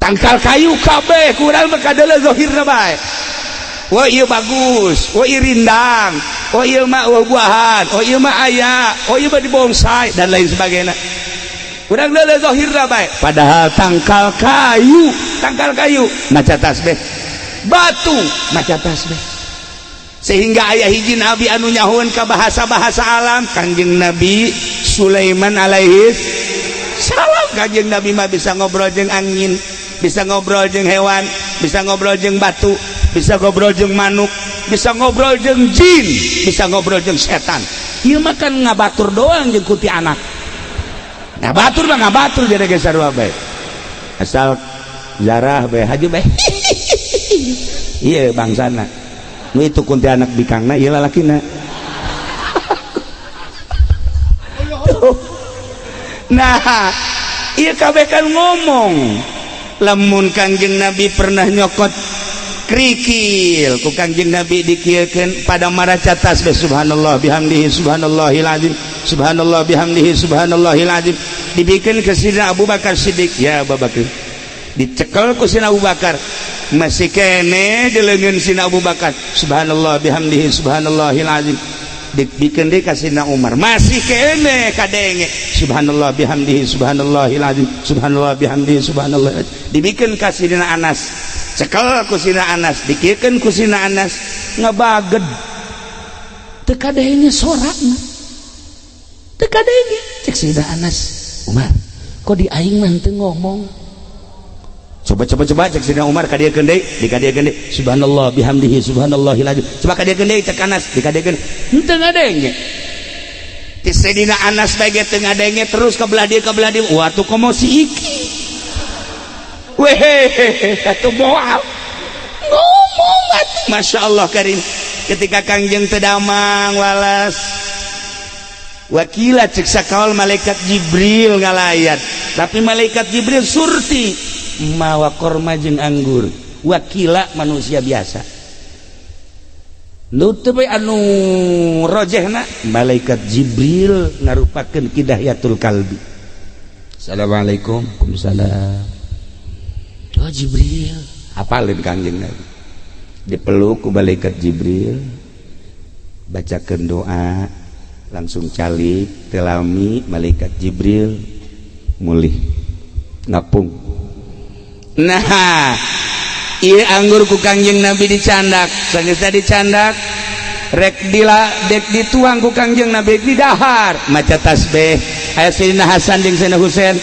Speaker 1: Tangkal kayu kabeh kurang mah kadeuleu zahirna bae. Wah, ieu bagus, wah ieu rindang, oh ieu mah buah-buahan, oh ieu mah aya, oh ieu mah dibonsai dan lain sebagainya. Urang deuleu zahirna bae, padahal tangkal kayu maca tasbih, batu maca tasbih. Sehingga aya hiji nabi anu nyahoeun ka bahasa-bahasa alam, Kanjeng Nabi Sulaiman alaihi salam. Kanjeng Nabi mah bisa ngobrol jeung angin, bisa ngobrol jeung hewan, bisa ngobrol jeung batu, bisa ngobrol jeung manuk, bisa ngobrol jeung jin, bisa ngobrol jeung setan. Ieu mah kan ngabatur doang jeung kuti anak. Ngabatur mah ngabatur jadi ge sarua bae, asal zarah bae haju bae. Iya, bangsana nu itu kunti anak bikangna, ieu lalakina. Nah, ieu kabeh kan ngomong. Lamun Kangjeng Nabi pernah nyokot kerikil, ku Kangjeng Nabi dikieukeun pada maraca tasbih, subhanallah bihamdihi subhanallahil azim, subhanallah bihamdihi subhanallahil azim. Dibikeun ke Sidina Abu Bakar Siddiq, ya Abu Bakar, dicekel ku Sidina Abu Bakar, masih kene di leungeun Sidina Abu Bakar, subhanallah bihamdihi subhanallahil azim. Dibikeun deui ka Sidina Umar, masih kene kadenge, subhanallah bihamdihi subhanallahil azim, subhanallah bihamdihi subhanallah. Dibikeun ka Sidina Anas, cekel ku Sidina Anas, dikieukeun ku Sidina Anas, ngebaged, teu kadenge sorakna, teu kadenge. Cek Sidina Anas, "Umar, kok di aing mah teu ngomong?" "Coba, coba, coba," cek Sidina Umar, "kadieukeun deui." Dikadiekeun deui, subhanallah bihamdihi subhanallahil azim. "Coba kadiekeun deui," cek Anas. Dikadiekeun, henteu ngadenge. Ti Sidina Anas bae ge teu ngadenge, terus ke belah dieu, ke belah dieu. Wah, tuh komo si iki. Weh, atuh moal ngomong atuh. Masya Allah karim. Ketika Kangjeng teu damang walas, wakila cek sakaol malaikat Jibril ngalayat, tapi malaikat Jibril surti mawa korma jeung anggur, wakila manusia biasa. Nu teu bae anu rojehna malaikat Jibril ngarupakeun Ki Dihyatul Kalbi. "Assalamualaikum." "Waalaikumsalam." "Oh Jibril." Apalin Kangjeng Nabi dipeluk ku malaikat Jibril, bacakan doa, langsung calik telami. Malaikat Jibril mulih ngapung. Nah, ieu anggur ku Kangjeng Nabi dicandak. Sageus dicandak, rek dila dek dituang ku Kangjeng Nabi, didahar maca tasbih. Aya Sayyidina Hasan jeung Sayyidina Husain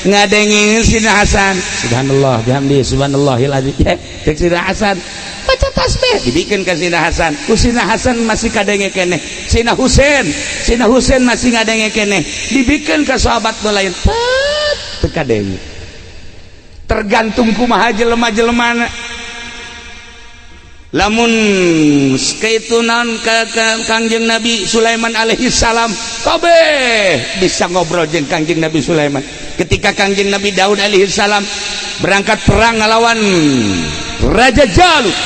Speaker 1: ngadengin. Sayyidina Hasan, subhanallah bihamdi subhanallahil azim. Ya, cek Sayyidina Hasan, baca tasbih. Dibikin ke Sayyidina Hasan, ku Sayyidina Hasan masih kadenge keneh. Sayyidina Husain, Sayyidina Husain masih ngadenge keneh. Dibikin ke sahabat nu lain, tet teu kadenge. Tergantung kumaha jelema-jelema. Lamun keitunan ke Kangjeng Nabi Sulaiman alaihi salam, kabeh bisa ngobrol jeung Kangjeng Nabi Sulaiman. Ketika Kangjeng Nabi Daud alaihi salam berangkat perang ngelawan Raja Jalut,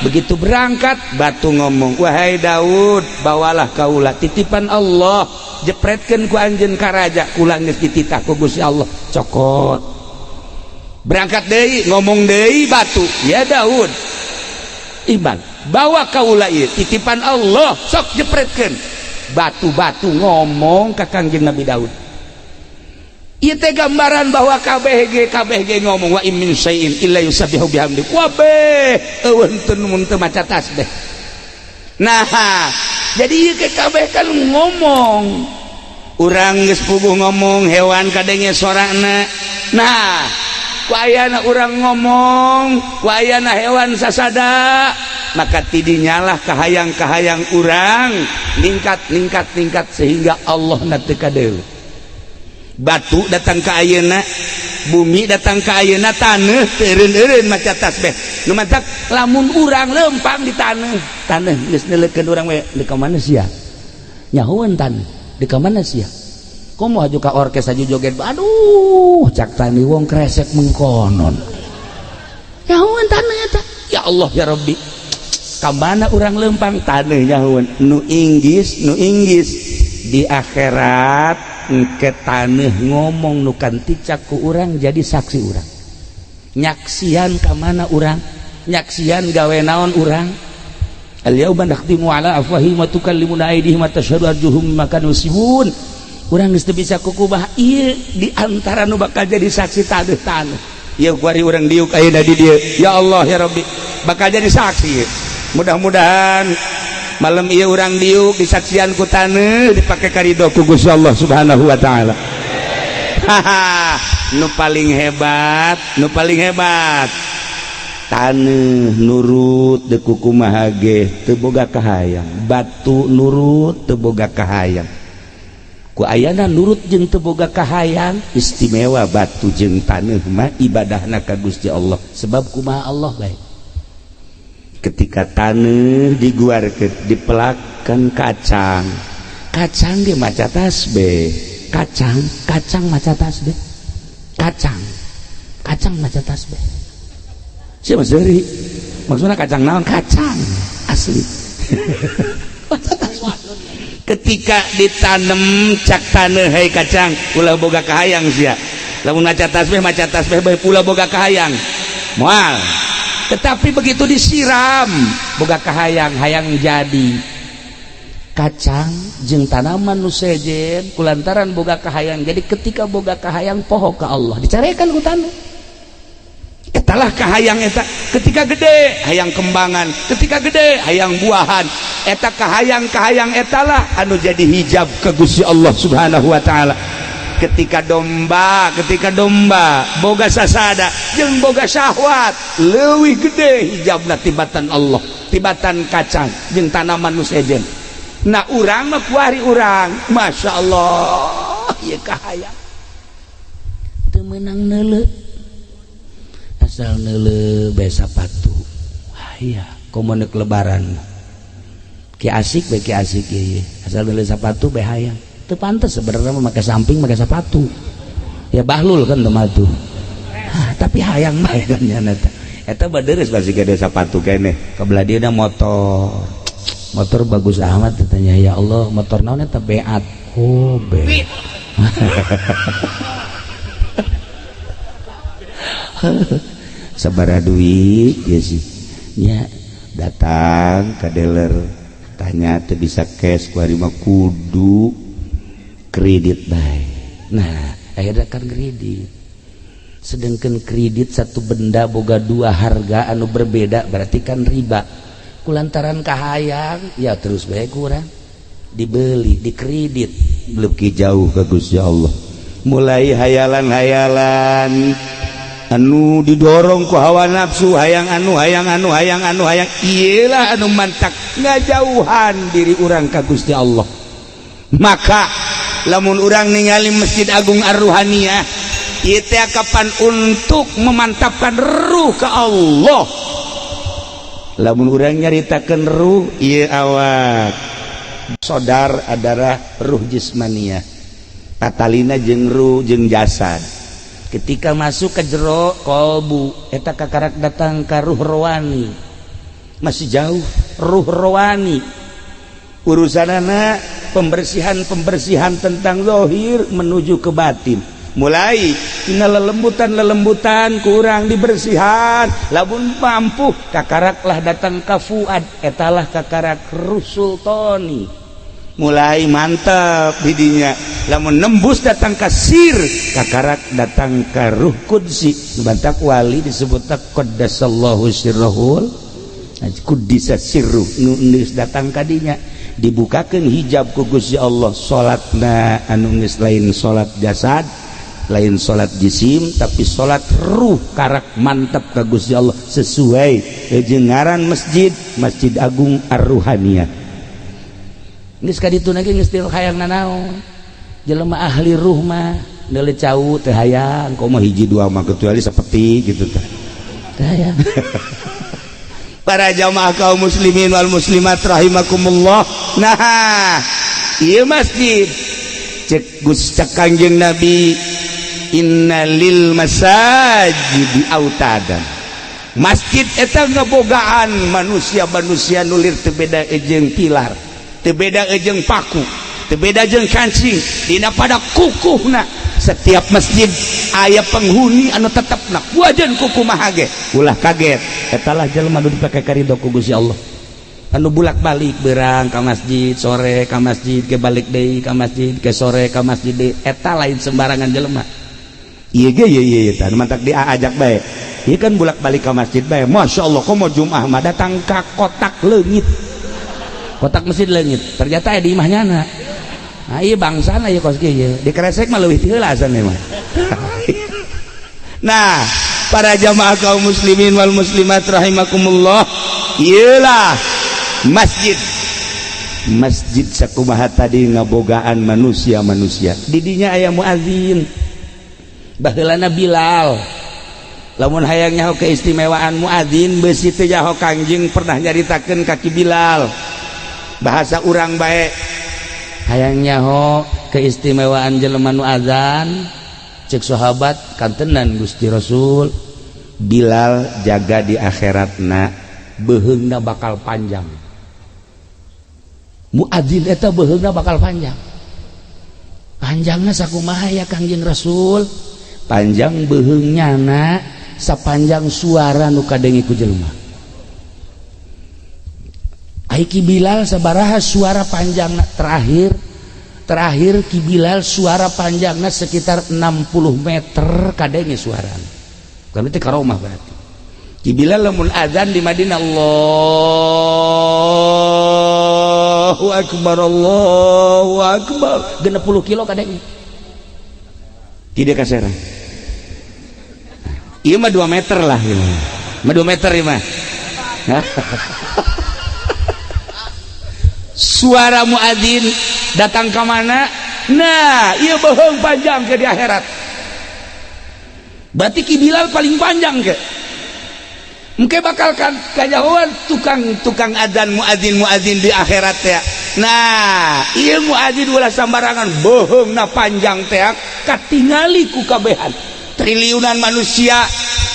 Speaker 1: begitu berangkat batu ngomong, "Wahai Daud, bawalah kaula, titipan Allah, jepretkeun ku anjeun ka raja, kula geus dititah ku Gusti Allah." Cokot, berangkat deui, ngomong deui batu, "Ya Daud Iman, bawa kaula ieu, titipan Allah, sok jepretkeun." Batu-batu ngomong ka Kangjeng Nabi Daud. Ieu teh gambaran bahwa KBG KBG ngomong, wa in min syai'in illa yusabbihu bihamdi. Kabeh euweuh teu mun teu maca tasbih. Nah, jadi ieu ke kabeh kan ngomong. Urang geus puguh ngomong, hewan kadenge sorana. Nah, ku ayana urang ngomong, ku ayana hewan sasada, maka tidinyalah kahayang-kahayang urang ningkat, ningkat, ningkat, sehingga Allah na teu kadeuleu. Batu datang ke ayeuna, bumi datang ke ayeuna, taneuh teu eureun-eureun maca tasbih. Nu matak lamun urang lempang di taneuh, taneuh geus neuleukeun urang we, "Di ka mana sia?" Nyahoeun taneuh, "Di ka mana sia?" "Komo haju ka orkes, haju joget." "Aduh," cak tani, "wong kresek mengkonon." Nyahoeun taneuh eta. Ya Allah ya Rabbi, ka mana urang lempang, taneuh nyahoeun. Nu inggis, nu inggis di akhirat ke taneuh ngomong, nu kanticak ku urang jadi saksi urang, nyaksian ka mana urang, nyaksian gawe naon urang. Al yauma nakhtimu ala afwahihim wa tukallimuna aydihim wa tashhadu arjuluhum bima kanu yaksibun. Urang geus teu bisa kukubah. Ieu di antara nu bakal jadi saksi taneuh-taneuh. Ieu kuari urang diuk ayeuna di dieu, ya Allah ya Rabbi, bakal jadi saksi ieu. Mudah-mudahan malam ieu urang diuk disaksian ku taneuh, dipake karido ku Gusti Allah Subhanahu wa taala. Haha, nu paling hebat, nu paling hebat, taneuh nurut deuk kumaha ge, teu boga kahayang. Batu nurut, teu boga kahayang. Ku ayana nurut jeung teu boga kahayang, istimewa batu jeung taneuh mah ibadahna ka Gusti Allah. Sebab kumaha Allah bae? Ketika taneuh diguarkeun, dipelakan kacang, kacang ge maca tasbih. Kacang, kacang maca tasbih. Kacang, kacang maca tasbih. Siapa seri? Maksudnya kacang naon? Kacang asli. Maca tasbih. Ketika ditanam, cak taneuh, "Hei kacang, ulah boga kahayang sia." Lamun maca tasbih bae ulah boga kahayang. Moal. Tetapi begitu disiram, boga kahayang, hayang jadi. Kacang jeung tanaman nu sejen kulantaran boga kahayang, jadi ketika boga kahayang poho ka Allah, dicarekan ku taneuh. Etalah kahayang eta. Ketika gede hayang kembangan, ketika gede hayang buahan. Eta kahayang, kahayang etalah anu jadi hijab ke Gusti Allah Subhanahu wa Ta'ala. Ketika domba, ketika domba boga sasada jeung boga syahwat, leuwih gede hijabna tibatan Allah, tibatan kacang jeung tanaman nu sejen. Nah, urang mah kuari urang, Masya Allah, ieu kahayang teu meunang neuleu, asal neuleu bae sapatu. Aya komo neuk lebaran ki asik bae, ki asik ieu, asal neuleu sapatu bae hayang. Teu pantes sebenarnya mah make samping, make sepatu ya, bahlul kan teu mah tuh. Tapi hayang bae kan nya eta. Eta baderes masih gede sepatu keneh kebelah dia motor, motor bagus amat katanya. Ya Allah, motor naon eta? Beat. Oh, beat. Sabaraha duit ya sih nya? Datang ke dealer, tanya teu bisa cash, ku mah kudu kredit bae. Nah, akhirnya kan kredit. Sedangkan kredit satu benda boga dua harga anu berbeda, berarti kan riba. Kulantaran kahayang ya terus bae kurang dibeli, dikredit, lebih jauh ke Gusti Allah. Mulai hayalan-hayalan anu didorong ku hawa nafsu, hayang anu, hayang anu, hayang anu, hayang iyalah anu mantak ngajauhan diri urang ka Gusti Allah. Maka lamun urang ningali Masjid Agung Ar-Ruhaniyah ieu teh kapan untuk memantapkan ruh ke Allah. Lamun urang nyaritakeun ruh ieu, awak sodar adalah ruh jismaniah, tatalina jeung ruh jeung jasad. Ketika masuk ke jero kolbu eta kakarak datang ka ruh rohani. Masih jauh ruh rohani, urusanana pembersihan, pembersihan tentang zahir menuju ke batin. Mulai tina lelembutan, lelembutan kurang dibersihan, lamun mampu kakaraklah datang ka fuad. Etalah kakarak ruh sultani, mulai mantap didinya. Lamun nembus datang ka sir, kakarak datang ka ruh qudsi. Bantak wali disebut qaddasallahu sirrahul, kuddisa sirruh. Nu geus datang kadinya, dibukakan hijab ku Gusti Allah. Salatna anu geus lain salat jasad, lain salat jisim, tapi salat ruh, karak mantap ka Gusti Allah, sesuai jeung ngaran masjid, Masjid Agung Ar-Ruhaniyah. Geus ka ditu ge geus teu hayang nanaon. Jelema ahli ruh mah neuleu cau teu hayang, komo hiji dua mah, kecuali seperti gitu teh teu hayang. Para jamaah kaum muslimin wal muslimat rahimakumullah, nah, ieu masjid cek Gus, cek Kangjeng Nabi, innalil masajidi autadan. Masjid eta ngebogaan manusia-manusia nulir teu beda jeung pilar, teu beda jeung paku, teu beda jeung kancing dina pada kukuhna. Setiap masjid aya penghuni anu tetepna wajan kuku mahage. Ulah kaget, etalah jelema anu dipake karido ku Gusti Allah, anu bulak-balik berang ka masjid, sore ka masjid, ke balik deui ka masjid, ke sore ka masjid deui. Eta lain sembarangan jelema. Ieu ge ieu ieu tah mantak diajak bae. Ieu kan bulak-balik ka masjid bae. Masya Allah, komo Jumat mah datang ka kotak leungit, kotak masjid leungit, ternyata aya di imah nyana. Nah, iya bangsana ieu kos kieu dikresek mah leuwih ti heula asana mah. Nah, para jamaah kaum muslimin wal muslimat rahimakumullah, iyalah masjid. Masjid sakumaha tadi ngabogaan manusia-manusia. Didinya aya muazin, baheulana Bilal. Lamun hayang nyaho keistimewaan muadzin, beusi teu nyaho, Kangjeng pernah nyaritakeun kaki Bilal. Bahasa urang bae hayang nyaho. Keistimewaan jelema nu azan, cek sahabat, kantenan Gusti Rasul, Bilal jaga di akhiratna beheungna bakal panjang. Muadzin eta beheungna bakal panjang. Panjangna sakumaha ya, Kangjeng Rasul? Panjang beheungnya na sapanjang suara nu kadenge ku jelema. Ai Ki Bilal sabaraha suara panjangna? Terakhir terakhir Ki Bilal suara panjangna sekitar 60 meter kadenge suara. Kan itu karomah berarti. Ki Bilal lamun azan di Madinah, Allahu Akbar, Allahu Akbar, 60 kilo kadenge. Tidak kaserang. Iya mah 2 meter lah, ieu mah 2 meter ieu mah. Suara muadzin datang ke mana? Nah, iya bohong panjang ke di akhirat. Berarti Ki Bilal paling panjang ke. Mungkin bakal kan kajauhan tukang tukang adzan, muadzin muadzin di akhirat ya. Nah, iya muadzin ulah sambarangan, bohong na panjang teh katingali ku kabehan. Triliunan manusia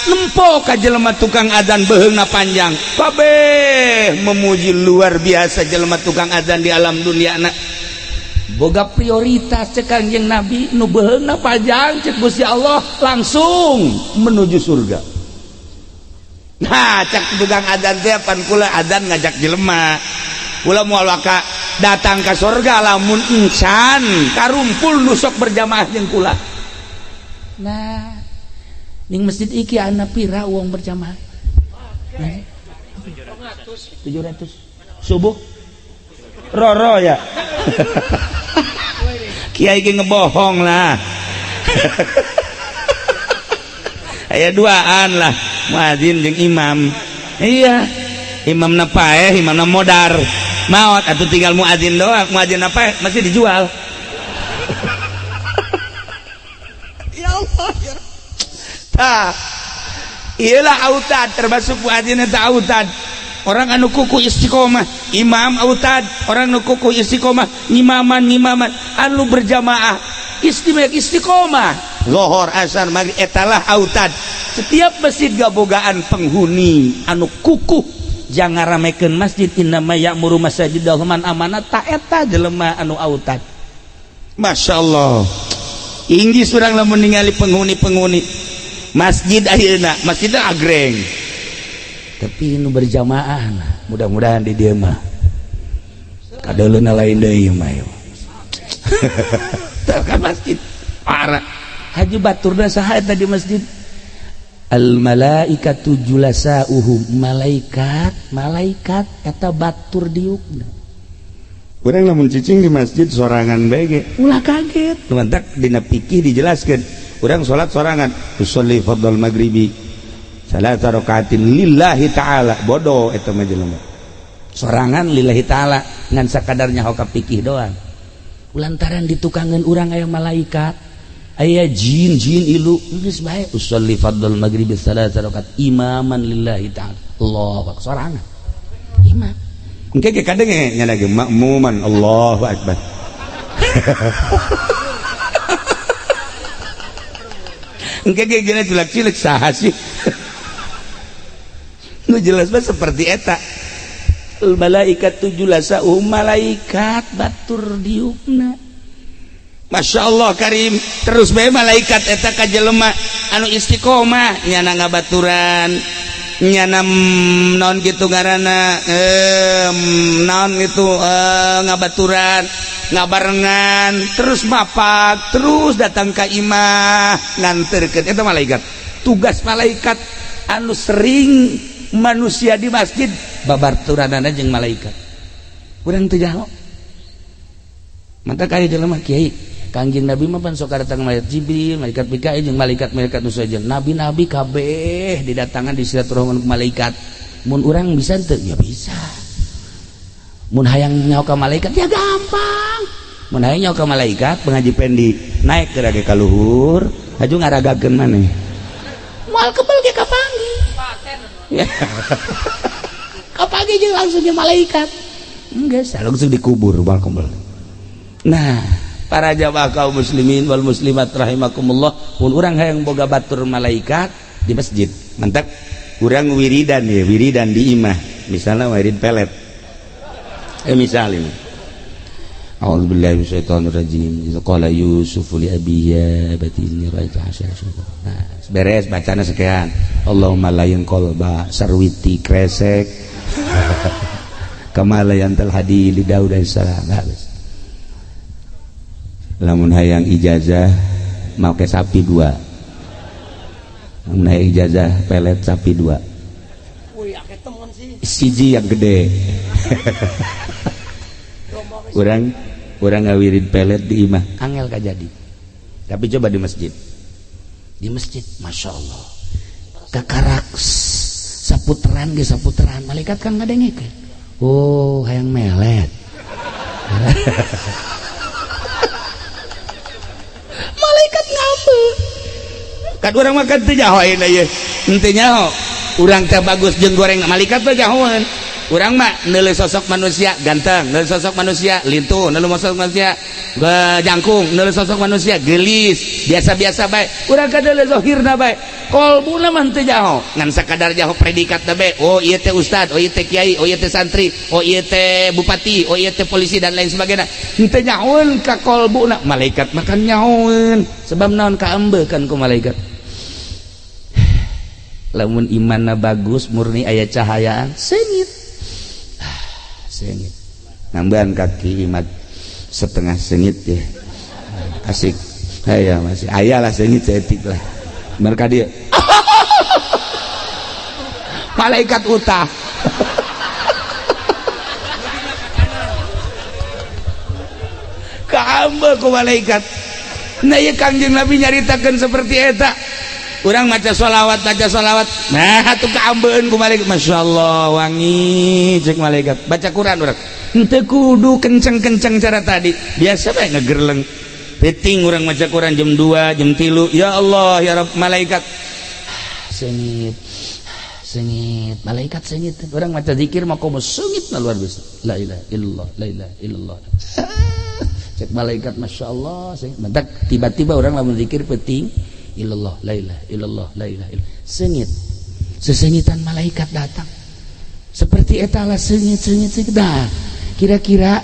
Speaker 1: nempo ka jelema tukang adzan beheungna panjang. Kabeh memuji, luar biasa jelema tukang adzan di alam dunia na. Boga prioritas cek Kangjeng Nabi, nu beheungna panjang cek Gusti Allah langsung menuju surga. Nah, cek tukang adzan teh, pan kula adzan ngajak jelema. Kula moal waka datang ke surga lamun insan karumpul nu sok berjamaah jeung kula. Nah, ning masjid iki ana pira wong berjamaah? Nah, 700. Subuh roro ya. Kiai ge ngebohong lah. Aya duaan lah, muadzin jeung imam. Iya, imamna paeh, imamna modar. Maot atau tinggal muadzin doang, muadzin apa masih dijual. Ya Allah ya. Tah. Iyalah autad, termasuk muadzin eta autad. Orang anu kuku istiqomah, imam autad, orang anu kuku istiqomah, ngimaman ngimaman anu berjamaah istimewa istiqomah. Zohor, asar, maghrib etalah autad. Setiap masjid gabogaan penghuni anu kukuh jangan ramekeun masjid, innama ya'muru masajidallah man amana, ta eta jelema anu autad. Masya Allah. Inggih surang lamun ningali penghuni-penghuni masjid ayeuna, masjidna agreng. Tapi nu berjamaah nah, mudah-mudahan di dieu mah kadeuleuna lain deui mah ieu. Kan masjid parah. Haji baturna saha eta di masjid? Al malaikatu julasauhum, malaikat malaikat eta batur diukna. Urang lamun cicing di masjid sorangan bae ge ulah kaget. Mantak dina fikih dijelaskeun, urang salat sorangan, usolli fardhal maghribi salasa rakaatin lillahi ta'ala, bodoh eta mah jelema. Sorangan lillahi ta'ala ngan sakadarnya hoka fikih doang. Lantaran ditukangan urang aya malaikat, aya jin jin ilu, geus bae usolli fardhal maghribi salasa rakaat imaman lillahi ta'ala. Allahu akbar, sorangan. Imam. Engke ge kadenge nya lagi makmuman, Allahu akbar. Engke ge gina cilak-cilik saha sih? Nu jelas mah seperti eta. Al malaikatu julasa'uhum, malaikat batur diukna. Masya Allah karim, terus bae malaikat eta ka jelema anu istiqomah nyana ngabaturan, nyana naon gitu ngaranna, naon gitu, ngabaturan, ngabarengan terus, mapak terus datang ka imah nganterkeun eta malaikat. Tugas malaikat anu sering manusia di masjid babaturanana jeung malaikat. Urang teu jaho mata kaya jelema kiai. Kangjeng Nabi mah pan sok datang malaikat Jibril, malaikat Mikail jeung malaikat-malaikat nu sejen. Nabi-nabi kabeh didatangan di silaturahmi ku malaikat. Mun urang bisa teu? Ya bisa. Mun hayang nyaho ka malaikat ya gampang. Mun hayang nyaho ka malaikat, pengaji pendi naik ke rage ka luhur, haju ngaragakeun maneh. Moal kebel ge kapanggih. Kapanggih jeung langsung jeung malaikat. Geus langsung dikubur moal kebel. Nah, Para jamaah kaum muslimin wal muslimat rahimakumullah, mun urang hayang boga batur malaikat di masjid, mantap urang wiridan ya, wiridan di imah, misalnya wirid pelet, misalnya A'udzubillahi minasyaitonirrajim. Idz qala Yusuf li abihi ya abati inni ra'aitu asyara. Nah, beres bacana sekian. Allahumma layin qalba sarwiti kresek kama layantal hadi li Daud alaihissalam. Habis. Lamun hayang ijazah make sapi dua. Lamun hayang ijazah pelet sapi dua. Siji yang gede. Urang urang ngawirid pelet di imah angel kajadi, tapi coba di masjid, di masjid masya Allah kakarak saputeran ge saputeran malaikat kan ngadengekeun, oh hayang melet. Malaikat ngambek kan urang mah kan teu nyaho ayeuna ieu, henteu nyaho urang teh bagus jeung goreng, malaikat mah nyahoeun. Urang mah neuleuh sosok manusia ganteng, neuleuh sosok manusia lintuh, neuleuh sosok manusia jangkung, neuleuh sosok manusia gelis, biasa-biasa bae. Urang ka neuleuh zahirna bae. Kolbuna mah teu jaho, ngan sakadar jaho predikatna bae. Oh ieu teh ustad, oh ieu teh kiai, oh ieu teh santri, oh ieu teh bupati, oh ieu teh polisi dan lain sebagainya. Henteu nyahoeun ka kolbuna. Malaikat mah kan nyahoeun, sebab naon kaambekan ku malaikat. Lamun imanna bagus, murni aya cahayaan, seungit. Sengit nambahan kaki imat setengah sengit ya asik aya masih aya lah sengit seetik lah mereka dia malaikat utah kaambe ku malaikat. Nah ieu Kangjeng Nabi nyaritakeun seperti eta, urang maca sholawat, baca sholawat, nah atuh kaambeun ku malaikat, masyaallah wangi cek malaikat. Baca Quran urang henteu kudu kenceng-kenceng cara tadi, biasa bae ngegerleng peuting urang maca Quran jam 2 jam 3, ya Allah ya Rabb, malaikat sengit sengit, malaikat sengit. Urang maca zikir mah komo sengit na luar biasa, la ilaha illallah la ilaha illallah cek malaikat masyaallah sengit. Mentak tiba-tiba urang lamun zikir peuting illallah la ilaha illallah la ilaha illallah sengit, sesengitan malaikat datang seperti eta lah sengit sengit sengit. Nah kira-kira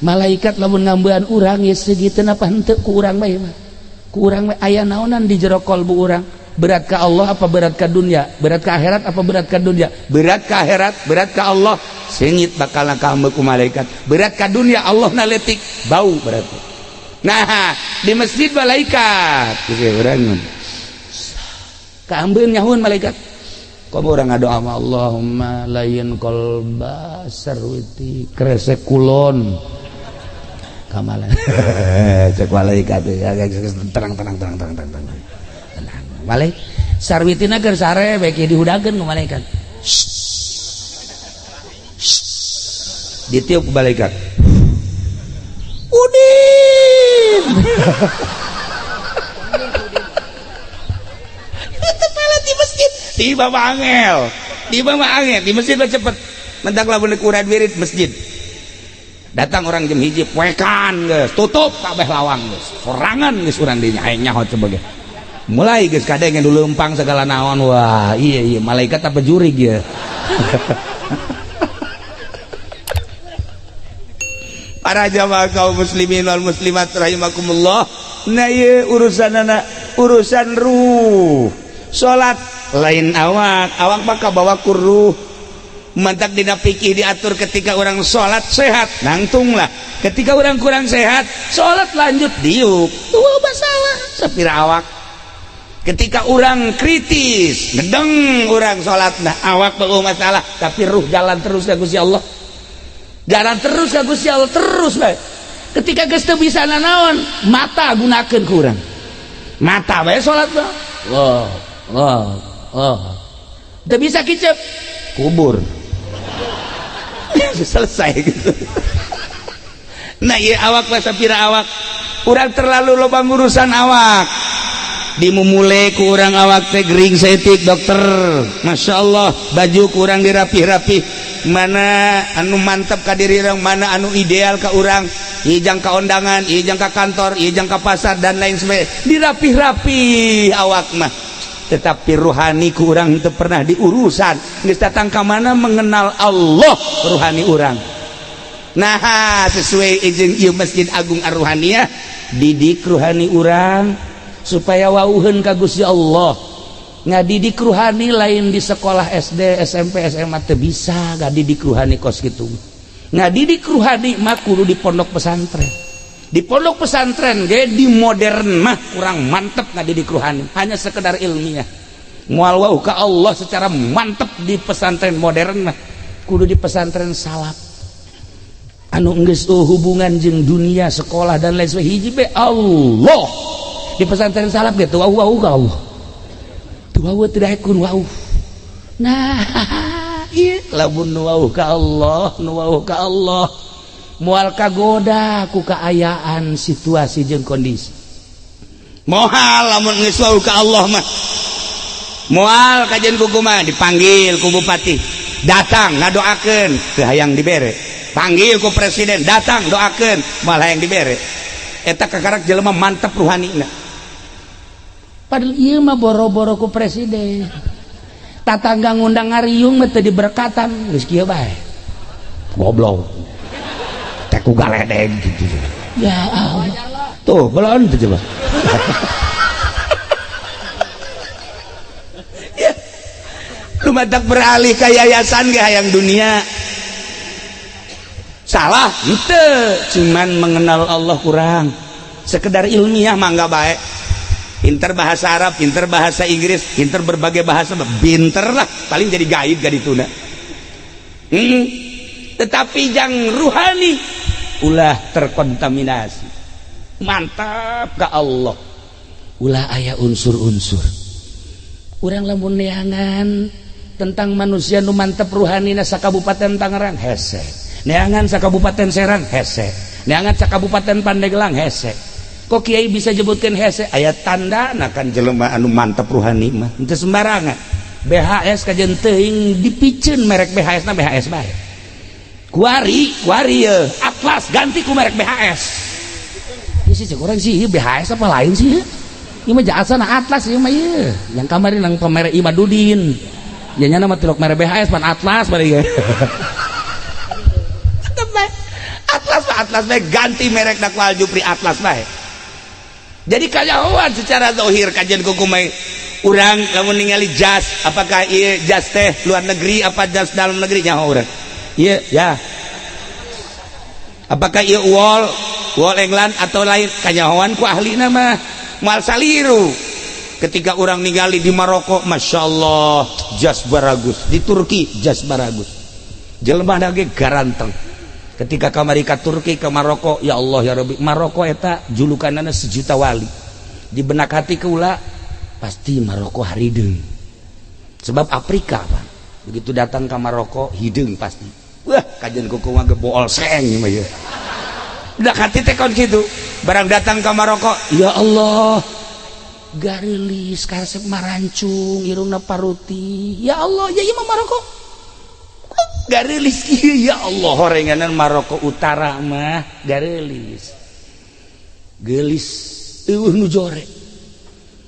Speaker 1: malaikat lamun ngambean urang ya segiteun apa henteu ku urang bae mah, ku urang bae aya naonan di jero kolbu urang, berat ka Allah apa berat ka dunia, berat ka akhirat apa berat ka dunia, berat ka akhirat berat ka Allah sengit bakal kaambe ku malaikat, berat ka dunia Allah na leutik bau berarti. Nah di masjid malaikat urang kaambeun nyahueun malaikat, komo urang ngadoa ma Allahumma layin qalba sarwiti kresek kulon kamalan cek malaikat tenang tenang tenang tenang tenang tenang malaikat sarwitina keur sare bae dihudangkeun ku malaikat, ditiup ku malaikat Udin. Itu pelet di masjid tiba mah angel, tiba mah angel di masjid mah cepet mentak lamun urang wirid masjid datang orang jam 1 poekan geus tutup kabeh lawang geus sorangan geus urang dinya aing nyaho coba ge mulai geus kadenge dulu lempang segala naon, wah iya iya malaikat apa jurig ya. Para jamaah kaum muslimin wal muslimat rahimakumullah, nah ieu urusanana urusan ruh. Salat lain awak, awak mah kabawa ku ruh. Mantak dina fikih diatur ketika orang salat sehat nangtunglah, ketika orang kurang sehat salat lanjut diuk tuh masalah sapira awak. Ketika orang kritis ngedeng orang salat, nah awak beuh masalah tapi ruh jalan terus ka Gusti Allah, jalan terus ka Gusti Allah terus bae. Ketika geus teu bisa nanaon mata gunakeun ku urang, mata bae salat mah Allah Allah Allah teu bisa kicep kubur selesai gitu. Nah ieu awak mah sapira awak urang terlalu loba ngurusan awak. Dimumule ku urang awak teh gering saeutik, dokter. Masya Allah, baju kurang dirapih-rapih, mana anu mantap ka diri urang, mana anu ideal ka urang, jang ka undangan, jang ka kantor, jang ka pasar, dan lain sebagainya, dirapih-rapi awak mah. Tetapi ruhani ku urang itu pernah diurusan. Geus datang ka mana mengenal Allah ruhani urang. Nah, sesuai izin ieu Masjid Agung Ar-Ruhaniyah, didik ruhani urang supaya wauheun ka Gusti Allah. Ngadidik ruhani lain di sekolah SD, SMP, SMA, teu bisa ngadidik ruhani kos gitu. Ngadidik ruhani mah kudu di pondok pesantren. Di pondok pesantren ge di modern mah kurang mantep ngadidik ruhani, hanya sekedar ilmiah. Moal wau ka Allah secara mantep di pesantren modern mah, kudu di pesantren salaf anu geus hubungan jeung dunia sekolah dan lain sebagainya, hiji be Allah. Di pesantren salaf gitu wau wau ka Allah. Wau tidak kun wau. Nah, iya, lamun nu wau ka Allah, nu wau ka Allah moal kagoda ku kaayaan, situasi jeung kondisi. Moal lamun geus wau ka Allah mah moal kajian kumaha dipanggil ku bupati, datang ngadoakeun, teu hayang dibere. Panggil ku presiden, datang doakeun, moal hayang dibere. Eta kakarak jelema mantep ruhanina. Padahal ieu mah boro-boro ku presiden, tatangga ngundang ngariung mah teu diberkatan, geus kieu bae, goblok teh ku galedeg gitu. Ya Allah, tuh belum tuh coba ya. Lu matak beralih ke yayasan ge hayang dunia. Salah henteu, cuman mengenal Allah kurang, sekedar ilmiah mah enggak baik. Pinter bahasa Arab, pinter bahasa Inggris, pinter berbagai bahasa, pinter lah, paling jadi guide gak dituna. Tetapi jang ruhani ulah terkontaminasi, mantap ke Allah, ulah aya unsur-unsur. Urang lamun neangan tentang manusia nu mantep ruhanina sa Kabupaten Tangerang hese, neangan sa Kabupaten Serang hese, neangan sa Kabupaten Pandeglang hese. Kok kiai bisa jebutkan hese? Aya tanda nah kan jelema anu mantep ruhani mah henteu sembarangan. BHS kajen teuing dipiceun merek BHS na BHS bae. Kuari kuari ye Atlas ganti ku merek BHS. Ieu sih cek urang sih, ieu BHS apa lain sih? Ieu mah jasana Atlas ieu mah ieu. Yang kamari nang pemerek Imadudin. Ya nya mah tilok merek BHS pan Atlas bari ge. Tetep bae. Atlas mah Atlas bae, ganti merek ku Aljupri Atlas bae. Jadi kanyahoan secara zahir kajian kukumai urang lamun ningali jas, apakah ieu jas teh luar negeri apa jas dalam negeri, nyaho urang. Ieu ya, apakah ieu wol wol England atau lain, kanyahoan ku ahli mah, moal saliru. Ketika orang ningali di Maroko, Masya Allah, jas baragus. Di Turki jas baragus, jelema ge garanteng. Ketika kamari ka Turki, ke Maroko, ya Allah ya Rabbi, Maroko eta julukanana sejuta wali. Di benak hati keula pasti Maroko harideung, sebab Afrika Pak. Begitu datang ke Maroko hideung pasti. Wah, kajian kuku mah bool seng mah ya. Benak hati teh kon kitu. Barang datang ke Maroko, ya Allah, garilis, karesep marancung, irungna paruti. Ya Allah, ya ieu mah Maroko. Garilis ya Allah, horenganan Maroko Utara mah garilis, gelis, eueuh nu jore.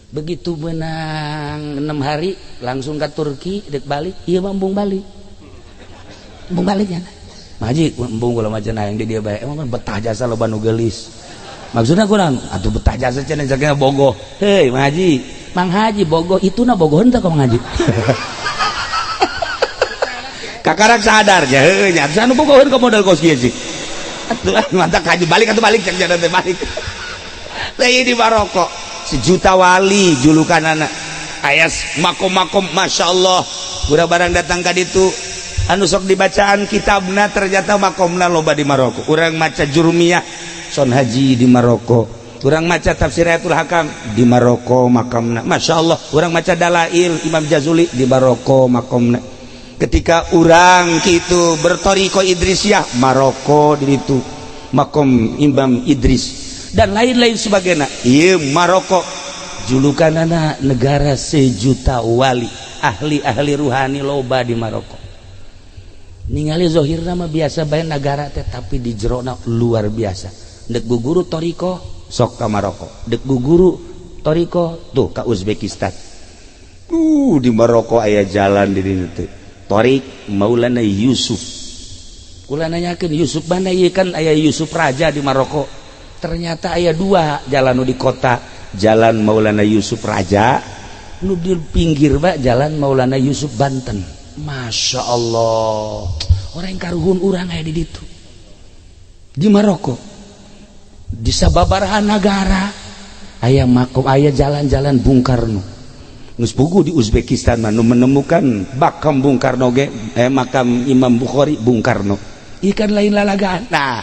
Speaker 1: Begitu menang 6 hari langsung ke Turki dek balik, ieu mah embung balik, embung balik ya. Maji embung kula mah cenah yang di dia bae, emang betah jasa loba nu geulis. Maksudnya kurang atuh betah jasa cenah jagana bogoh. Hei Mang Haji, Mang Haji bogoh itu na bogoh henteu ka Mang Haji. Kakarak sadar ya, heuh nya anu bogoheun ka modal kos kieu sih. Atuh mantap haji balik atuh, balik cek jalan teh balik. Lain di Maroko sejuta wali julukan anak ayas makom-makom, Masya Allah. Gura barang datang ka ditu anu sok dibacaan kitabna, ternyata makomna loba di Maroko. Urang maca Jurumiyah Son Haji di Maroko, urang maca tafsir Ayatul Hakam di Maroko makamna, Masya Allah. Urang maca Dalail Imam Jazuli di Maroko makomna. Ketika urang gitu bertoriko Idrisiyah, Maroko di itu makom Imam Idris dan lain-lain sebagainya. Iya, Maroko. Julukan anak negara sejuta wali, ahli-ahli ruhani loba di Maroko. Ningali zohir nama biasa bae negara teh, tapi di jerona luar biasa. Dek guru toriko sok ka Maroko, dek guru toriko tuh ka Uzbekistan. Di Maroko aya jalan di dieu teh Torik Maulana Yusuf. Kula nanyakeun, Yusuf mana ieu? Kan aya Yusuf raja di Maroko. Ternyata aya dua jalan, nu di kota Jalan Maulana Yusuf Raja, nu di pinggir, Pak, Jalan Maulana Yusuf Banten. Masya Allah, orang karuhun urang aya di ditu, di Maroko. Di sababaraha nagara aya makom, aya jalan-jalan Bung Karno. Geus puguh di Uzbekistan mah nu menemukan makam Bung Karno ge, makam Imam Bukhari, Bung Karno. Ikan lain lalagaan. Nah,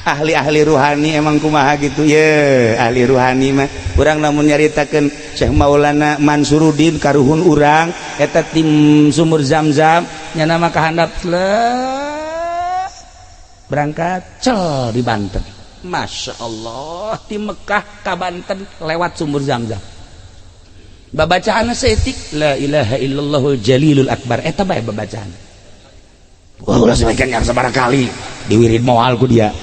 Speaker 1: ahli-ahli ruhani emang kumaha gitu ye. Ahli ruhani mah urang lamun nyaritakeun Syekh Maulana Mansuruddin, karuhun urang eta tim sumur Zam-Zam nya, nama kahandap berangkat cel di Banten. Masya Allah, di Mekah ka Banten lewat sumur Zam-Zam. Babacaan seetik la ilaha illallahul jalilul akbar, eta bae babacaan. Wah, ulah sebagian yang sabaraha kali diwirid moal ku dia.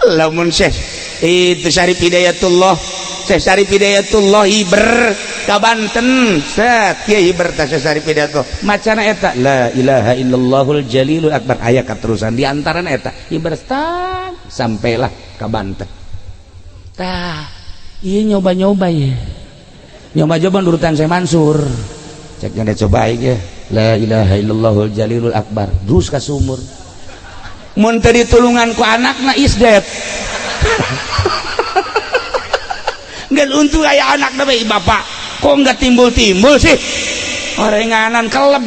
Speaker 1: Lamun Syekh itu Syarif Hidayatullah, Syekh Syarif Hidayatullah hiber ka Banten, set kieu hiber tah Syekh Syarif Hidayatullah, macana eta la ilaha illallahul jalilul akbar, aya katerusan di antarana eta hiber tang sampailah ka Banten. Tah, iya, nyoba-nyoba ya, nyoba-nyoba nurutan Syekh Mansur, cek nya coba ya, la ilaha illallahul jalilul akbar terus ka sumur. Mun teu ditulungan ku anakna, isdet. Nggak untung aya anakna bae. "Bapak kok nggak timbul-timbul sih?" Orenganan kelem.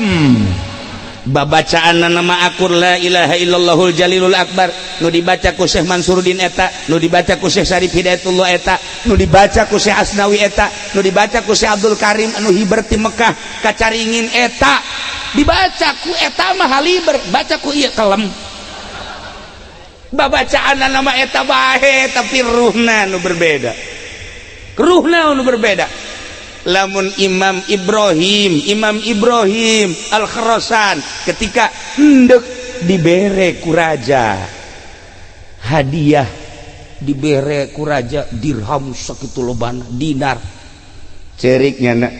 Speaker 1: Babacaan nama akur la ilaha illallahul jalilul akbar nu dibaca ku Syekh Mansuruddin eta, nu dibaca ku Syekh Syarif Hidayatullah eta, nu dibaca ku Syekh Asnawi eta, nu dibaca ku Syekh Abdul Karim anu hiber ti Mekah ka Caringin eta, dibaca ku eta mah haliber, baca ku ieu kelem. Babacaan nama eta bae, tapi ruhna nu berbeda, ruhna nu berbeda. Lamun Imam Ibrahim, Imam Ibrahim Al-Khurasan ketika hendak dibere ku raja hadiah, dibere ku raja dirham sakitu lobana, dinar. Ceriknya nak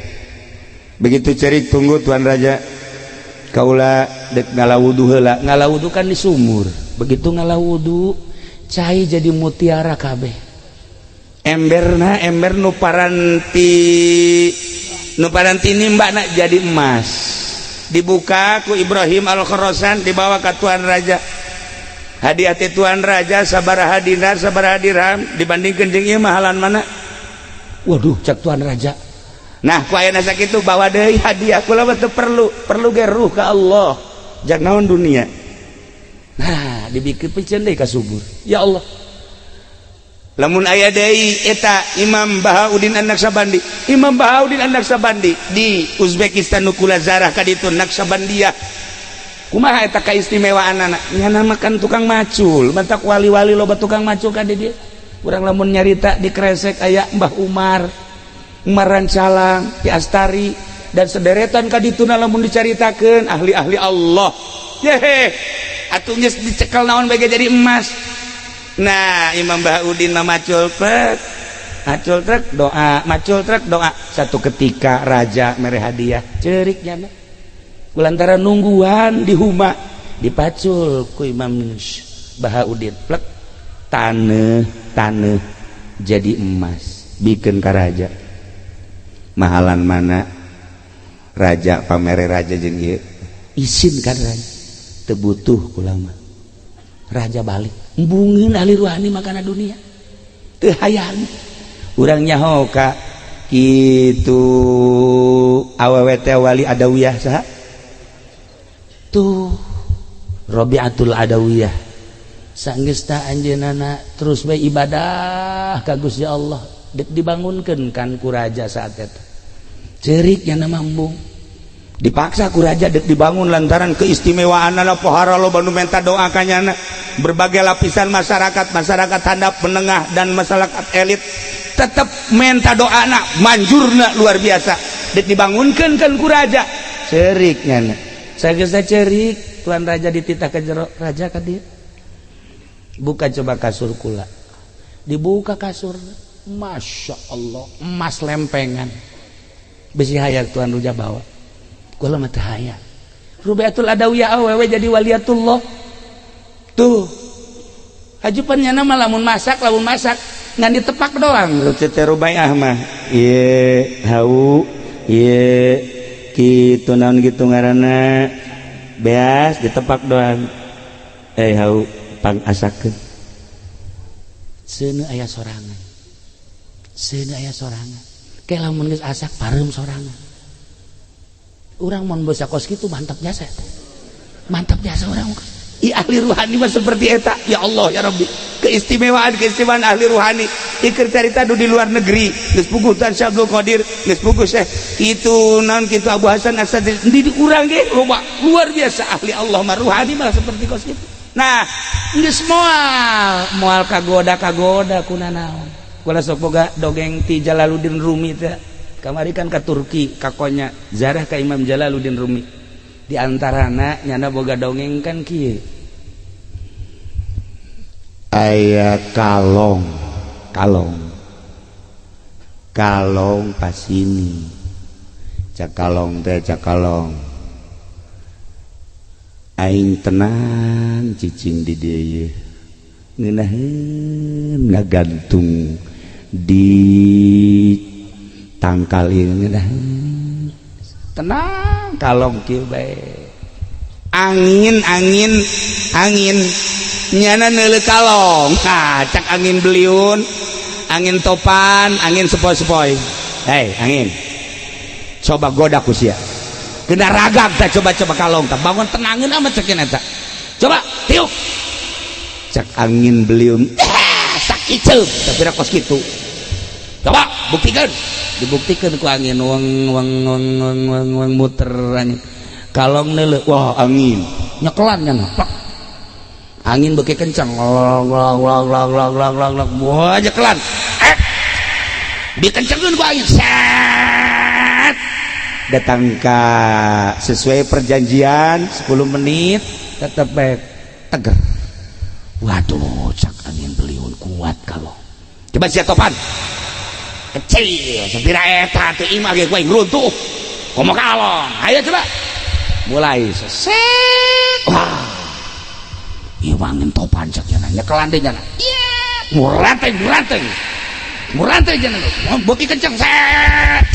Speaker 1: begitu cerik, "Tunggu, tuan raja, kaula dek ngala wudu heula." Ngala wudu kan di sumur. Begitu ngala wudu, cai jadi mutiara kabeh. Emberna, ember nu paranti, nu paranti nimba nak jadi emas. Dibuka ku Ibrahim Al-Khurasan, dibawa ke tuan raja. "Hadiah ti tuan raja sabaraha dinar, sabaraha dirham, dibandingkeun jeung ieu mahalan mana?" "Waduh," cek tuan raja, "nah, ku ayeuna sakitu bawa deui hadiah. Kula mah teu perlu, perlu ge ruh ka Allah, jak naon dunia." Nah, dibikin piceun deui ka sumur. Ya Allah, lamun aya deui eta Imam Bahauddin An-Naqsabandi, Imam Bahauddin An-Naqsabandi di Uzbekistan nu kula zarah ka ditu, Naqsabandiyah, kumaha eta kaistimewaan anak nya? Makan tukang macul, mantak wali-wali loba tukang macul ka di dieu. Urang lamun nyarita di Kresek aya Mbah Umar, Umar Rancalang di Astari dan sederetan ka dituna. Lamun dicaritakeun ahli-ahli Allah, yehe, atuh geus dicekel naon bae jadi emas. Nah, Imam Bahauddin mah macul trek, macul trek doa, macul trek doa. Satu ketika raja mere hadiah, cerik nya lantaran nungguan di huma, dipacul ku Imam Bahauddin, plek, taneuh taneuh jadi emas, bikin ka raja. "Mahalan mana raja, pamere raja jeung ieu?" "Isin kan raja." "Teu butuh kula mah." Raja balik. Embungeun ahli ruhani makana dunia teu hayang. Urang nyaho ka kitu awewe teh wali Adawiyah, saha tuh, Rabiatul Adawiyah. Sanggeus ta anjeunna terus bae ibadah ka Gusti Allah, dek dibangunkeun kan ku raja saat eta. Cerik nya nama embung, dipaksa ku raja dek dibangun lantaran keistimewaan pohara, loba nu menta doa kanyana. Berbagai lapisan masyarakat, masyarakat handap, menengah, dan masyarakat elit tetap minta doana, manjurna luar biasa. Dek dibangunkan kan ku raja, cerik nyana. Saya cerik, tuan raja dititah ke jero, raja ka dieu. Buka coba kasur kula. Dibuka kasur, masya Allah, emas lempengan. Besi hayang tuan raja bawa. Kula mah teu hayang. Rubiatul Adawiyah awewe jadi waliatullah. Tuh. Hajupan nyana mah lamun masak ngan ditepak doang. Teh Rubaiah mah. Ieu hau, ieu kitu naon kitu ngaranna. Beas ditepak doang. Eh hau pangasakeun. Seuneu aya sorangan. Seuneu aya sorangan. Ke lamun geus asak pareum sorangan. Urang mun basa kos kitu mantap jasa teh. Mantap jasa urang. I ahli ruhani mah seperti eta. Ya Allah ya Rabbi. Keistimewaan-keistimewaan ahli ruhani. Iker carita di luar negeri. Geus puguh Tuan Syekh Abdul Qadir, geus puguh Syekh kitu naon kitu Abu Hasan As-Sadzili. Di urang ge loba luar biasa ahli Allah mah ruhani mah seperti kos kitu. Nah, geus moal kagoda-kagoda kuna naon. Kula sok boga dongeng ti Jalaluddin Rumi teh. Kamari kan ka Turki, ka Konya, zarah ka Imam Jalaluddin Rumi. Di antarana nyana boga dongeng kan kieu. Aya kalong, kalong. Kalong pasini. Cak kalong teh cak kalong. Aing tenang cicing di dieu. Ngeunaheun ngagantung di tangkal ieu ngeunaheun. Tenang kalong kieu bae. Angin angin angin nyana neuleuh kalong. Ha, cak angin beliun, angin topan, angin sepoi-sepoi. Hei, angin. Coba goda ku sia. Kena ragag teh coba-coba kalong teh bangun tenangin amat cekin eta. Coba tiup. Cak angin beliun. Sakiceup tapi kos kitu. Coba buktikan. Dibuktikan ku angin weng weng weng weng weng weng muter angin. Kalong neuleuh, wah angin. Nyekelan nya plak. Angin beuki kencang. Long long long long long long long long. Wah nyekelan. Eh. Dikencengkeun ku angin. Set. Datang ka sesuai perjanjian 10 menit tetep baik teger. Waduh, cak angin beliun kuat kalau. Coba sia topan. Kecil, sepira eta teu imah ge kuaing runtuh. Komo kalong. Ayo coba. Mulai seset. Wah. Ieu angin topan cak nya nyekelan deui nya. Iya, muranteng muranteng. Muranteng nya. Beuki kenceng set.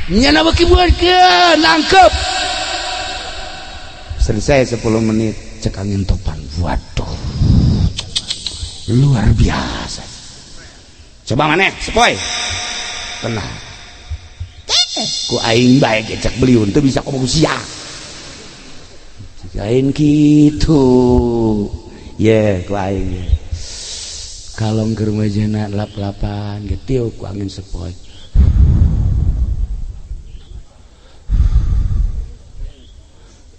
Speaker 1: Nyana beuki buatkeun nangkep. Selesai 10 menit cek angin topan. Waduh. Luar biasa. Coba maneh sepoi. Tenang. Ku aing bae ge cek beliun teu bisa ngomong sia. Lain kitu. Ye, ku aing. Kalong keur majana lap-lapan ge tiup ku angin sepoi.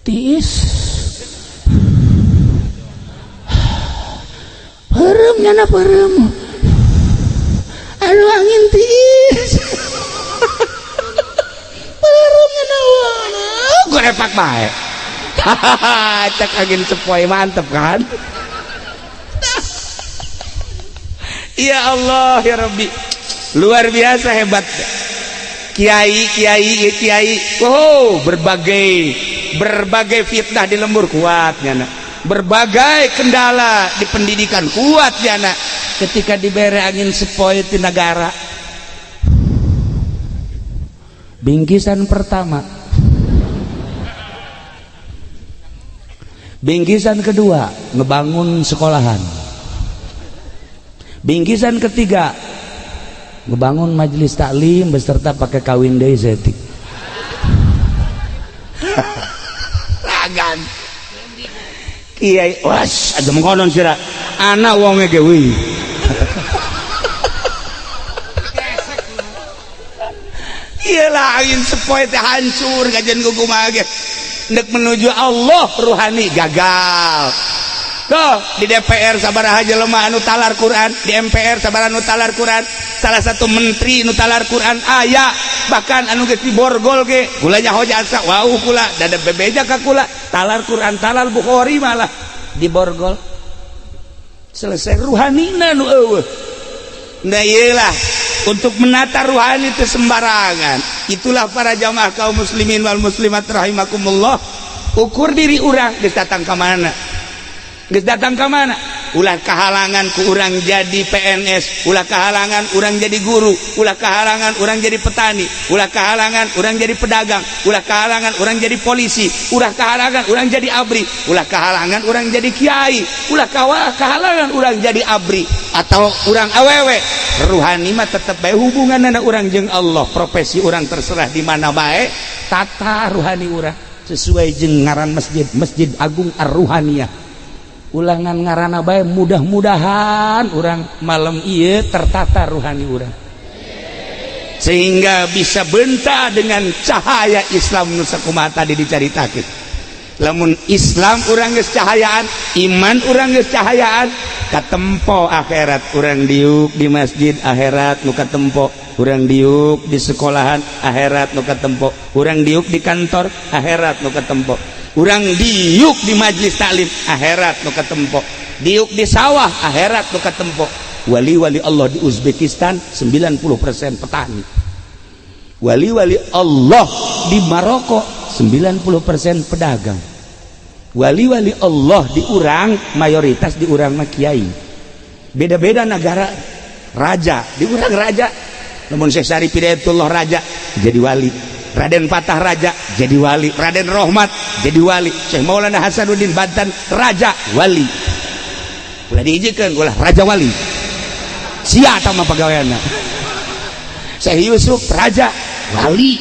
Speaker 1: Tiis. Peureum nyana peureum. Aduh angin tiis. Peureum nyana gorepak bae. Cek angin sepoi mantep kan? Ya Allah ya Rabbi, luar biasa hebat. Kiai kiai kiai, oh berbagai fitnah di lembur kuatnya nak, berbagai kendala di pendidikan kuatnya nak. Ketika diberi angin sepoi di negara, bingkisan pertama, bingkisan kedua ngebangun sekolahan, bingkisan ketiga ngebangun majelis taklim beserta pakai kawin deui setik. Ragan kiai was aja mengkonon sira anak wonge ge wih. Iyalah angin sepoi teh hancur kajian kumaha ge. Ndek menuju Allah ruhani gagal. Tuh di DPR sabaraha jelema anu talar Quran, di MPR sabaraha anu talar Quran, salah satu menteri anu talar Quran aya, bahkan anu geus diborgol ge kula nyaho jasa wau kula dada bebeja ka kula talar Quran, talar Bukhari malah diborgol. Selesai ruhanina nu eueuh. Nah iyalah, untuk menata ruhani itu sembarangan. Itulah para jamaah kaum muslimin wal muslimat rahimakumullah, ukur diri urang geus datang ka mana, geus datang ka mana. Ulah kehalangan ku urang jadi PNS, ulah kehalangan urang jadi guru, ulah kehalangan urang jadi petani, ulah kehalangan urang jadi pedagang, ulah kehalangan urang jadi polisi, ulah kehalangan urang jadi ABRI, ulah kehalangan urang jadi kiai, ulah kehalangan urang jadi ABRI atau urang awewe. Ruhani mah tetep bae hubungan anak urang jeung Allah. Profesi urang terserah di mana bae, tata ruhani urang sesuai jeung ngaran masjid, Masjid Agung Ar-Ruhaniyah. Ulangan ngarana bae, mudah-mudahan urang malam iya tertata ruhani urang sehingga bisa benta dengan cahaya Islam. Nu sakumaha tadi dicaritakeun, lamun Islam urang geus cahayaan, iman urang geus cahayaan, katempo akhirat urang diuk di masjid, akhirat nu katempo urang diuk di sekolahan, akhirat nu katempo urang diuk di kantor, akhirat nu katempo urang diuk di majlis taklim, akhirat nu katempo diuk di sawah, akhirat nu katempo. Wali-wali Allah di Uzbekistan 90% petani, wali-wali Allah di Maroko 90% pedagang, wali-wali Allah di urang mayoritas, di urang mah kiai. Beda-beda negara raja, di urang raja. Namun Syekh Syarif Hidayatullah raja jadi wali, Raden Fatah raja jadi wali, Raden Rohmat jadi wali, Syekh Maulana Hasanuddin Banten raja wali. Ulah diizinkan, ulah raja wali sia mah pegawaiana. Syekh Yusuf raja wali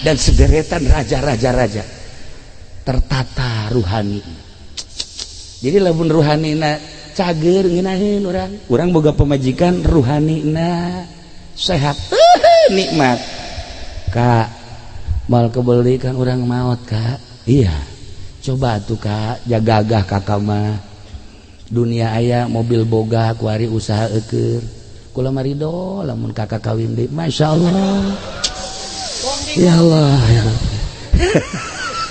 Speaker 1: dan sederetan raja-raja, raja tertata ruhani. Jadi lamun ruhani na cager, ngeunaheun urang, urang boga pemajikan ruhani na sehat, nikmat. Kak, mal kebeli kan urang maut, Kak. Iya, coba tuh, Kak, jagagah kakak mah dunia aya mobil boga, kuari usaha eker kula marido lamun kakak kawin deui. Masya Allah, ya Allah, ya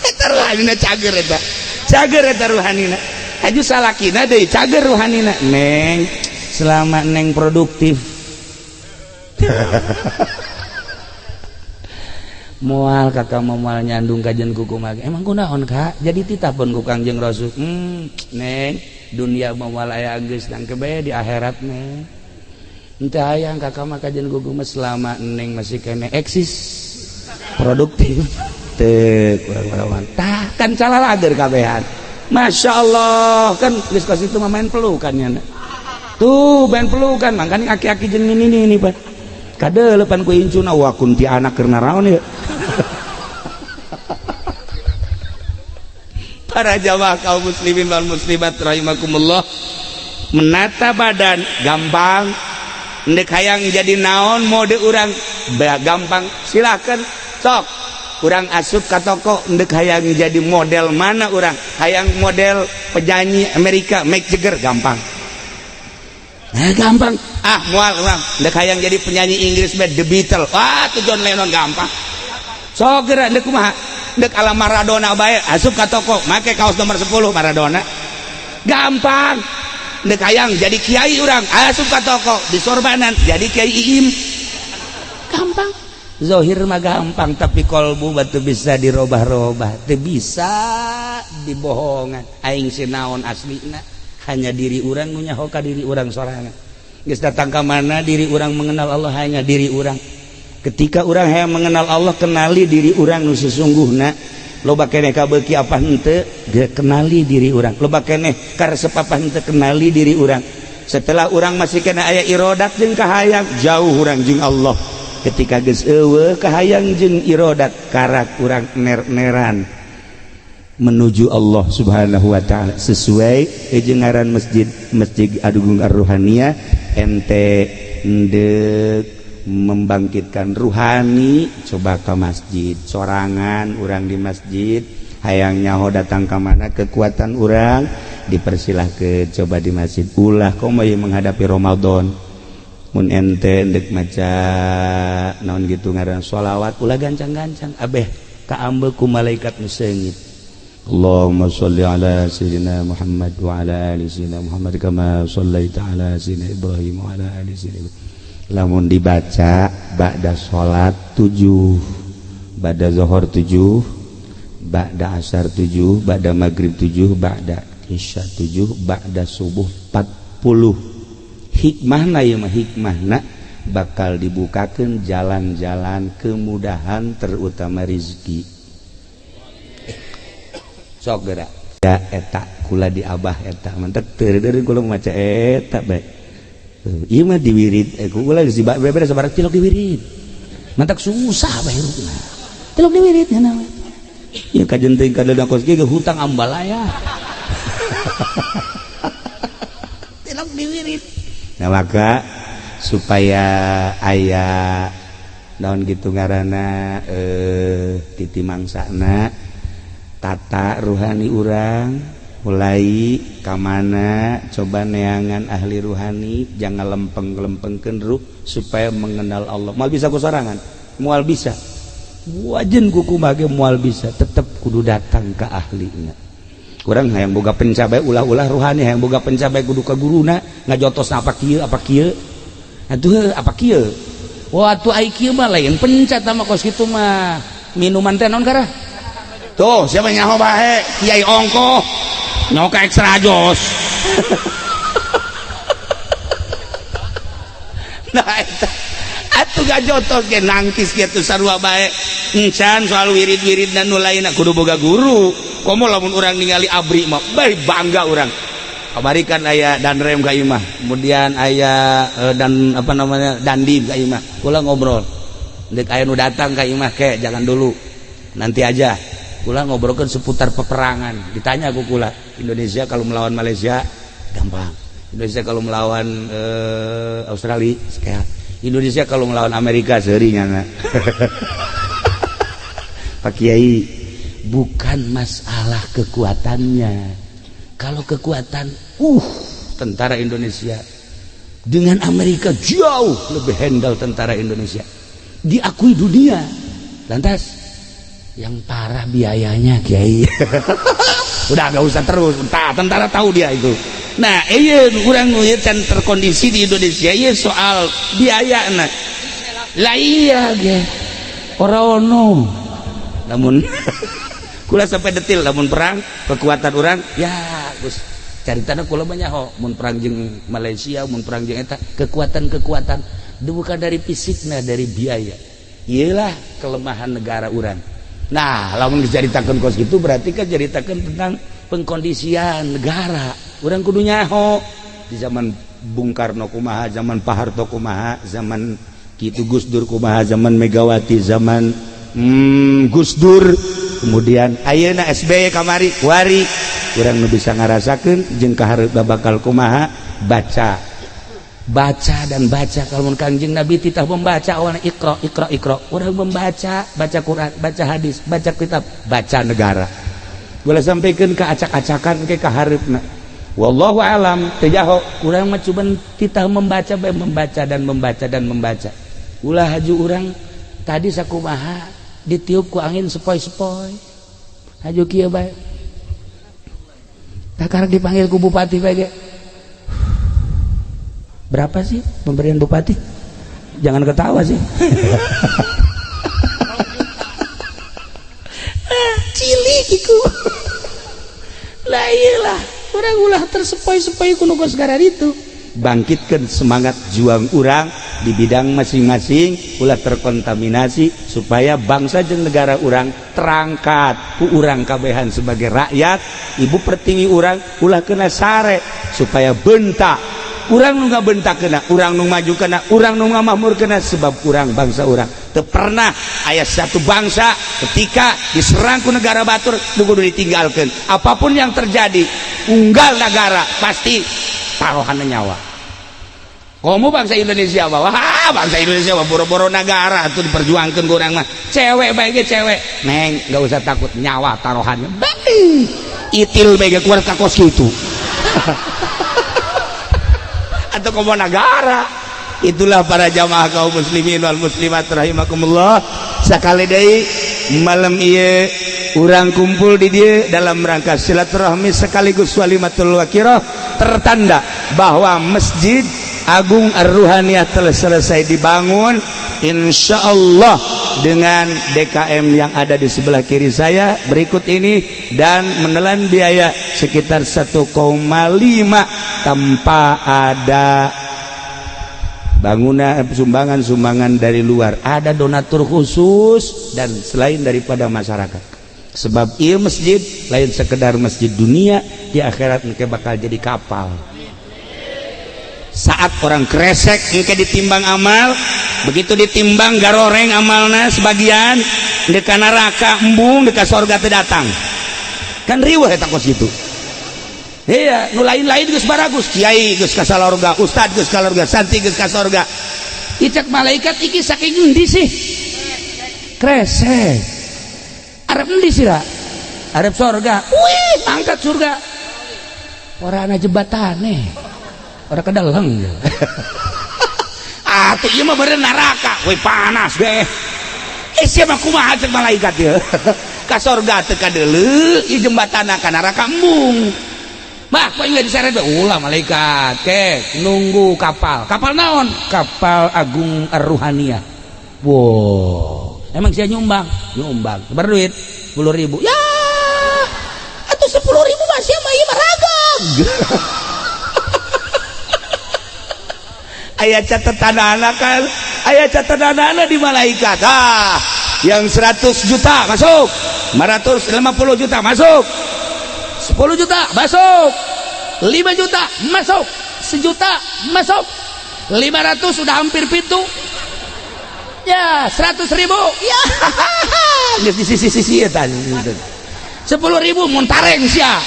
Speaker 1: eta ruhanina cager, eta cager, eta ruhanina. Aju salakina deui cager ruhanina. Neng, selama neng produktif moal kakak mau, moal nyandung kajen kuku mah. Emang kunaon, Kak? Jadi titah pun ku Kangjeng Rasul. Neng, dunia moal aya geus nangke bae di akhirat, neng. Henteu hayang kakak mah kajen kuku mah selama neng masih kene eksis produktif teu kurang-kurangan. Tah kan calalager kabehan. Masya Allah, kan geus kos itu mah main pelukan nya tuh, main pelukan. Makanya aki-aki jeung ini ini pak kade lepan ku incuna wah kunti anak keur naraon ya. Para jamaah kaum muslimin wal muslimat rahimakumullah, menata badan gampang. Ndek hayang jadi naon mode urang gampang, silakan sok urang asup ka toko. Ndek hayang jadi model mana urang, hayang model penyanyi Amerika Mick Jagger, gampang. Nah, gampang. Ah, moal urang ndek hayang jadi penyanyi Inggris The Beatles, wah tuh John Lennon, gampang. Sok geura ndek kumaha, ndek ala Maradona bae, asup ka toko make kaos nomor 10 Maradona, gampang. Ndek hayang jadi kiai urang, asup ka toko di sorbanan jadi kiai Iim, gampang. Zohir mah gampang, tapi kolbu batu bisa dirobah-robah, teu bisa dibohongan. Aing sinaon aslina hanya diri urang nu nyaho ka diri urang sorangan. Geus datang ka mana diri urang mengenal Allah hanya diri urang. Ketika urang hayang mengenal Allah, kenali diri urang nu sesungguhna. Loba keneh kabeuki apa henteu, kenali diri urang. Loba keneh karesep apa henteu, kenali diri urang. Setelah urang masih kena aya irodat jeung kahayang, jauh urang jeung Allah. Ketika geus eueuh kahayang jeung irodat, karak urang ner-neran menuju Allah Subhanahu wa taala sesuai jeung ngaran masjid, Masjid Agung Ar-Ruhaniyah. Ente ndek membangkitkan ruhani, coba ke masjid sorangan. Urang di masjid Hayang nyaho datang ka mana kekuatan urang dipersilahkeun coba di masjid. Ulah komo ieu menghadapi Ramadan. Mun ente ndek maca naon gitu ngaran sholawat ulah gancang-gancang abeh kaambe ku malaikat nu seungit. Allahumma sholli ala sayyidina Muhammad wa ala ali sayyidina Muhammad kama shallaita ala sayyidina Ibrahim wa ala ali sayyidina Ibrahim. Lamun dibaca ba'da salat 7, ba'da zuhur 7, ba'da asar 7, ba'da maghrib 7, ba'da isya 7, ba'da subuh 40. Hikmahna ieu mah hikmahna bakal dibukakeun jalan-jalan kemudahan terutama rizki. Sok geura ya eta kula di abah eta mantek teu deui kula maca eta bae. Ieu mah diwirid kula geus bebere sabarang tilok diwirid. Mantak susah bae hirupna. Tilok diwirid nya we. Ieu kajen teuing kadeudah kos kieu hutang ambalaya. Tilok diwirid. Nah maka supaya aya naon gitu ngaranna titi mangsana tata ruhani urang mulai kamana coba neangan ahli ruhani jangan lempeng-lempengkeun ruh supaya mengenal Allah. Moal bisa ku sorangan, moal bisa. Wajen ku kumaha ge moal bisa, tetep kudu datang ka ahlina. Urang hayang boga pencabai ulah-ulah ruhani, hayang boga pencabai kudu ka guruna ngajotos apa kieu apa kieu. Atuh apa kieu? Wah atuh ai kieu mah lain pencat mah kos kitu mah. Minuman teh naon karah? Tuh, siapa nyaho bae? Kiai ongkoh. Nyoka ekstra jos. Nah eta atuh gajotos ge nangkis kitu sarua bae. Encan soal wirid-wirid dan nu lainna kudu boga guru. Komo lamun urang ningali abri mah bae bangga urang. Kamari kan aya danrem ka imah, kemudian aya dan apa namanya dandim ka imah. Kula ngobrol. Deuk aya nu datang ka imah ke jangan dulu. Nanti aja. Kula ngobrolkeun seputar peperangan. Ditanya ku kula, Indonesia kalau melawan Malaysia gampang. Indonesia kalau melawan Australia sekian. Indonesia kalau melawan Amerika seuri nyana. Pak Kiai, bukan masalah kekuatannya. Kalau kekuatan, tentara Indonesia dengan Amerika jauh lebih handal tentara Indonesia. Diakui dunia. Lantas yang parah biayanya, Kiai. Udah gak usah terus. Entah, tentara tahu dia itu. Nah, iya urang ieu can terkondisi di Indonesia ieu soal biaya nah. Lah iya ge. Ora ono. Namun kula sampai detil lamun perang kekuatan urang ya Gus caritana kula mah nyaho mun perang jeung Malaysia mun perang jeung eta kekuatan-kekuatan bukan dari fisikna dari biaya. Iyalah kelemahan negara urang. Nah, lamun dicaritakeun kos kitu berarti kan caritakeun tentang pengkondisian negara. Urang kudu nyaho di zaman Bung Karno kumaha, zaman Pak Harto kumaha, zaman kitu Gus Dur kumaha, zaman Megawati, zaman Gus Dur, kemudian ayeuna SBY kamari kuari urang nu bisa ngarasakeun jeung kahareup bakal kumaha baca baca dan baca. Kalau mun Kangjeng Nabi titah membaca awalna iqra iqra iqra, urang membaca, baca Quran, baca hadis, baca kitab, baca negara. Boleh sampaikan ke acak-acakan ke kahareupna. Wallahu alam teu jaho urang mah cuman titah membaca bae, membaca dan membaca dan membaca. Ulah haju urang tadi sakumaha ditiup ku angin sepoi-sepoi. Haju kieu bae. Takarak dipanggil ku bupati bae ge. Berapa sih pemberian bupati? Jangan ketawa sih. Cilik iku. Lah iyalah, urang ulah tersepoi-sepoi ku nu kos itu. Bangkitkan semangat juang urang di bidang masing-masing, ulah terkontaminasi supaya bangsa jeung negara urang terangkat ku urang kabehan sebagai rakyat. Ibu pertiwi urang ulah kena sare supaya bentak urang nu ngabentak kena, urang nu maju kena, urang nu ngamakmur kena, sebab urang bangsa urang teu pernah aya satu bangsa ketika diserang ku negara batur nu kudu ditinggalkeun. Apapun yang terjadi unggal negara pasti taruhanna nyawa. Komo bangsa Indonesia mah wah Ah, bangsa Indonesia mah boro-boro negara tuh diperjuangkan ku urang mah. Cewek bae ge cewek. Neng, nggak usah takut, nyawa taruhannya. Baik. Itil bae ge keluar ka kos kitu. Atau komo negara. Itulah para jamaah kaum muslimin wal muslimat rahimakumullah. Sakali deui malam ieu urang kumpul di dieu dalam rangka silaturahmi sekaligus walimatul wakirah, tertanda bahwa Masjid Agung Ar-Ruhaniyah telah selesai dibangun, insya Allah dengan DKM yang ada di sebelah kiri saya berikut ini dan menelan biaya sekitar 1,5 tanpa ada bangunan sumbangan-sumbangan dari luar, ada donatur khusus dan selain daripada masyarakat. Sebab iya masjid lain sekedar masjid dunia, di akhirat mereka bakal jadi kapal saat orang kresek engke ditimbang amal. Begitu ditimbang, garoreng amalna sebagian, deka neraka embung, deka sorga teu datang. Kan riweuh eta kos gitu. Iya, nu lain-lain geus baragus, kiai geus ka salorga, ustad geus ka sorga, santri geus ka sorga. Icak malaikat, iki saking endi sih? Kresek. Arep endi sih? Arep sorga. Wih, angkat surga. Ora ana jembatane. Ora kedeleng. Atuh ieu mah beureun neraka. Wih, panas deh. Eh, siapa kumaha cek malaikat ya? Ka sorga teu kadeuleu, ieu jembatana ka neraka embung. Bah, kok nggak diseret? Ulah malaikat, ke nunggu kapal. Kapal naon? Kapal Agung Ar-Ruhaniyah. Wow, emang saya nyumbang? Nyumbang. Berduit 10.000. Ya, atau 10.000 masih mah ieu mah ragam. Aya catatan anak kan? Aya catatan anak di malaikat. Ah, yang 100 juta masuk, 550 juta masuk, 10 juta masuk, 5 juta masuk, 1 juta masuk, 500 sudah hampir pintu ya, 100.000 ya, geus di sisi-sisi eta 10.000 muntareng sia.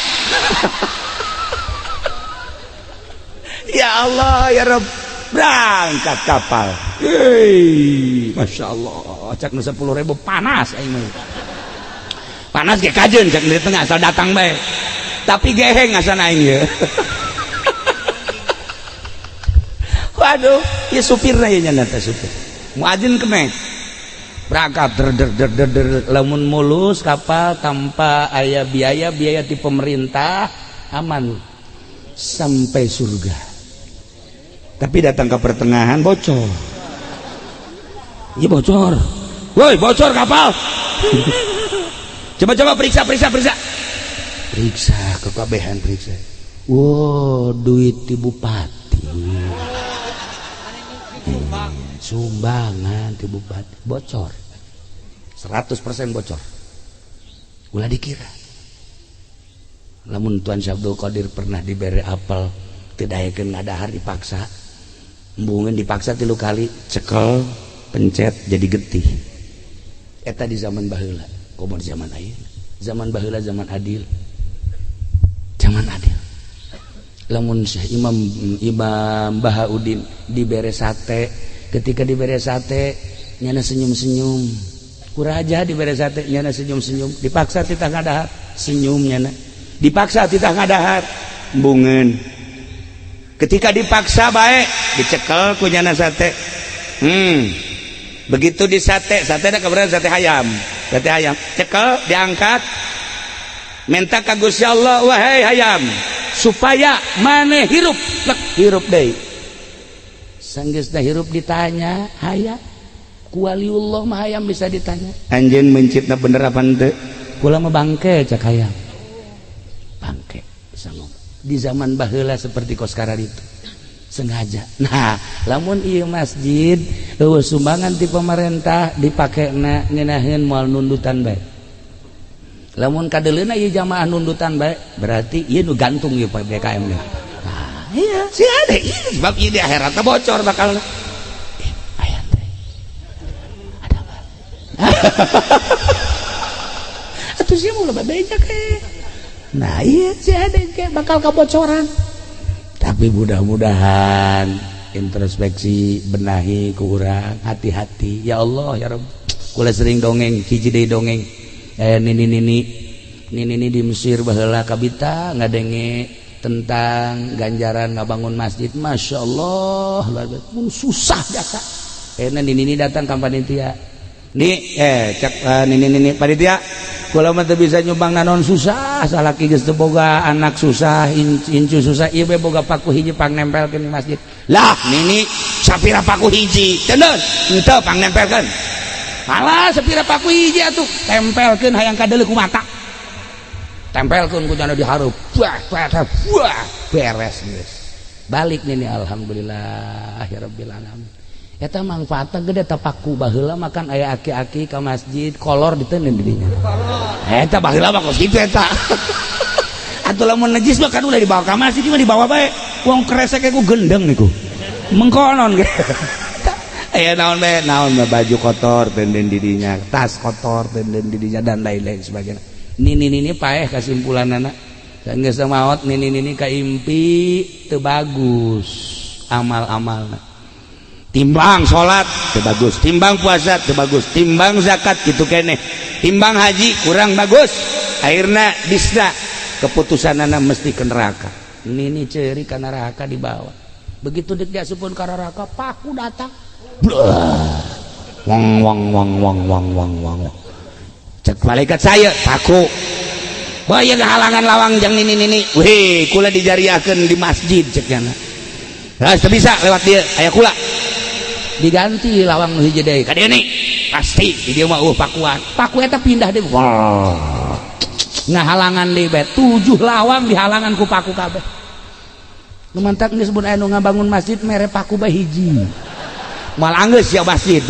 Speaker 1: Ya Allah ya Rabb, berangkat kapal. Hei, Masya Allah, cak nu 10.000 panas aing mah. Panas ge kajeun cak di tengah asal datang bae. Tapi geheng asal aing ye. Waduh, ya supirna ieu nya teh supir. Muadzin kenek. Berangkat der der der der der, lamun mulus kapal tanpa aya biaya-biaya di pemerintah, aman sampai surga. Tapi datang ke pertengahan bocor. Iya bocor. Woi, bocor kapal. Coba-coba periksa, periksa, periksa. Periksa kekabehan, periksa. Wow, duit di bupati. Sumbangan di bupati bocor. 100% bocor. Ulah dikira. Lamun Tuan Syabdul Qadir pernah diberi apel, tidak yakin ngadahar dipaksa. Embungan dipaksa 3 kali, cekel, pencet jadi getih. Eta di zaman baheula. Komo di zaman ayeuna. Zaman baheula zaman adil. Zaman adil. Lamun Syekh Imam Imam Bahauddin dibere sate, ketika dibere sate nyana senyum-senyum. Ku raja dibere sate nyana senyum-senyum, dipaksa titah ngadahar, senyum nyana. Dipaksa titah ngadahar, embungeun. Ketika dipaksa bae dicekel ku nyana sate. Begitu di sate, sate ada kebetulan sate ayam. Sate ayam, cekel diangkat, minta ka Gusti Allah, wahai ayam, supaya maneh hirup, lek hirup deui. Sanggeusna hirup ditanya, hayam, ku waliullah mah hayam bisa ditanya. Anjeun mencitna bener apa henteu? Kula mah bangke cak hayam. Bangke bisa ngomong. Di zaman baheula seperti kos itu. Sengaja. Nah, lamun ieu masjid eueuh sumbangan ti pemerintah dipakena ngeunaheun moal nundutan bae. Lamun kadeuleuna ieu jamaah nundutan bae, berarti ieu nu gantung ieu PBKM nya. Nah, iya, si ada ieu sebab ieu di akhirat bocor bakal. Aya teh. Ada apa? Atuh sia mau lebih beja ke. Nah, iya si ada ke bakal kebocoran. Tapi mudah-mudahan Introspeksi, benahi ku urang, hati-hati. Ya Allah, ya Rabb, kula sering dongeng, hiji deui dongeng. Nini nini nini nini di Mesir baheula kabita ngadenge tentang ganjaran ngabangun masjid. Masya Allah, luar biasa. Mun susah jasa. Nini nini datang ka panitia nih, cek nini nini, "Panitia, kula mah teu bisa nyumbang naon, susah, salaki geus teu boga, anak susah, incu susah. Ieu we boga paku hiji, pang nempelkeun di masjid." "Lah, nini, sapira paku hiji?" "Cendeun henteu, pang nempelkeun." "Alah, sapira paku hiji atuh?" "Tempelkeun, hayang kadeuleu ku mata." Tempelkeun ku jana di hareup. Wah wah wah, beres geus. Balik nini, "Alhamdulillah ya rabbil alamin." Eta manfaatna gede ta paku. Baheula makan aya aki-aki ka masjid, kolor diteundeun di dinya. Eta baheula mah kos kitu eta. Atuh lamun najis mah kan ulah dibawa ka masjid mah, dibawa bae. Wong kresek ku gendeng niku. Mengkonon ge. Aya naon bae, naon mah, baju kotor teunden di dinya, tas kotor teunden di dinya, dan lain-lain sebagainya. Nini nini paeh kesimpulanana. Geus maot nini nini kaimpi teu bagus amal-amalna. Timbang salat teu bagus, timbang puasa teu bagus, timbang zakat kitu keneh, timbang haji kurang bagus. Akhirna bisa keputusanana mesti ke neraka. Nini ceri ke neraka dibawa. Begitu dek diasupun ke neraka, paku datang. Blah. Wang wang wang wang wang wang wang. Cek malaikat, "Saya paku. Bahaya halangan lawang jang nini nini." "Wih, kula dijariahkeun di masjid," cek nyana. "Nah, teu bisa lewat dia, aya kula." Diganti lawang nu hiji deui. Ka dieu nih. Pasti di dieu mah eueuh pakuan. Paku eta pindah deui. Wah. Ngahalangan deui bae. Tujuh lawang dihalangan ku paku kabeh. Nu mantak geus mun aya nu ngabangun masjid, mere paku bae hiji. Moal anggeus ya masjid.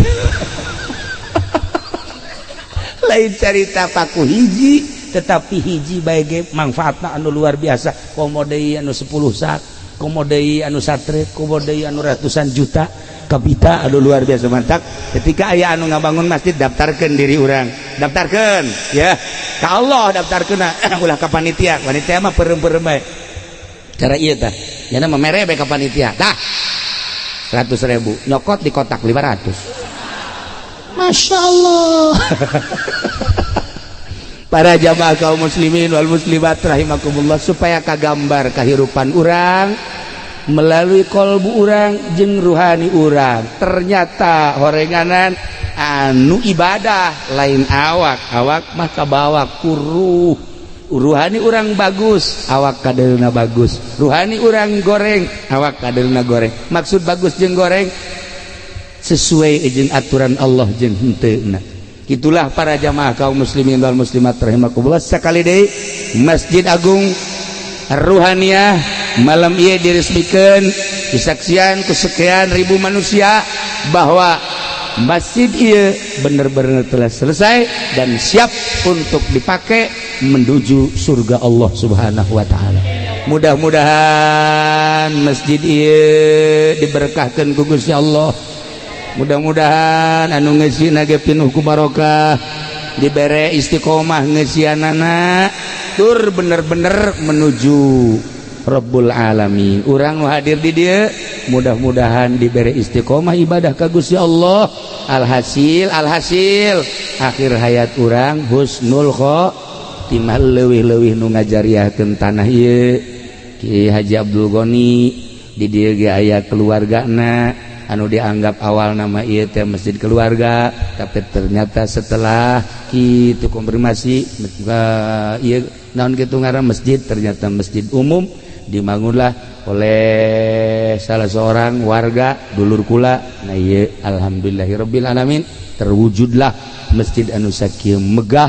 Speaker 1: Lain carita paku hiji, tetapi hiji bae ge manfaatna anu luar biasa. Komo deui anu 10 sak, komo deui anu satrek, komo deui anu ratusan juta kapita, anu luar biasa. Mantak ketika aya anu ngabangun masjid, daftarkan diri urang, daftarkan ya ka Allah, daftarkeun ulah ka panitia. Panitia mah perem-perem bae cara ieu tah. Nya mah mere bae ka panitia tah 100 ribu, nyokot di kotak 500. Masya Allah. Para jamaah kaum muslimin wal muslimat rahimakumullah, supaya kagambar kehidupan urang melalui kolbu urang jeung ruhani urang, ternyata horenganan anu ibadah lain awak. Awak mah kabawa kuruh. Ruhani urang bagus, awak kadelna bagus. Ruhani urang goreng, awak kadelna goreng. Maksud bagus jeung goreng sesuai jeung aturan Allah jeung henteu. Itulah, para jamaah kaum muslimin wal muslimat rahimakumullah, sekali deui Masjid Agung Ruhaniyah malam ieu diresmikan, disaksian ku sekian ribu manusia bahwa masjid ieu benar-benar telah selesai dan siap untuk dipakai menuju surga Allah Subhanahu wa taala. Mudah-mudahan masjid ieu diberkahkan ku Gusti Allah. Mudah-mudahan anu ngeusina ge pinuh ku barokah, dibere istiqomah ngeusianana, tur bener-bener menuju Rabbul Alamin. Urang nu hadir di dieu mudah-mudahan dibere istiqomah ibadah ka Gusti Allah. Alhasil, alhasil akhir hayat urang husnul khotimah. Leuwih-leuwih nu ngajariahkeun tanah ieu, Ki Haji Abdul Ghani. Di dieu ge aya keluargana. Anu dianggap awal nama ieu teh masjid keluarga, tapi ternyata setelah itu konfirmasi ieu naon kitu ngaran masjid, ternyata masjid umum, dibangunlah oleh salah seorang warga dulur kula. Nah, ieu alhamdulillahirabbil alamin, terwujudlah masjid anu sakieu megah,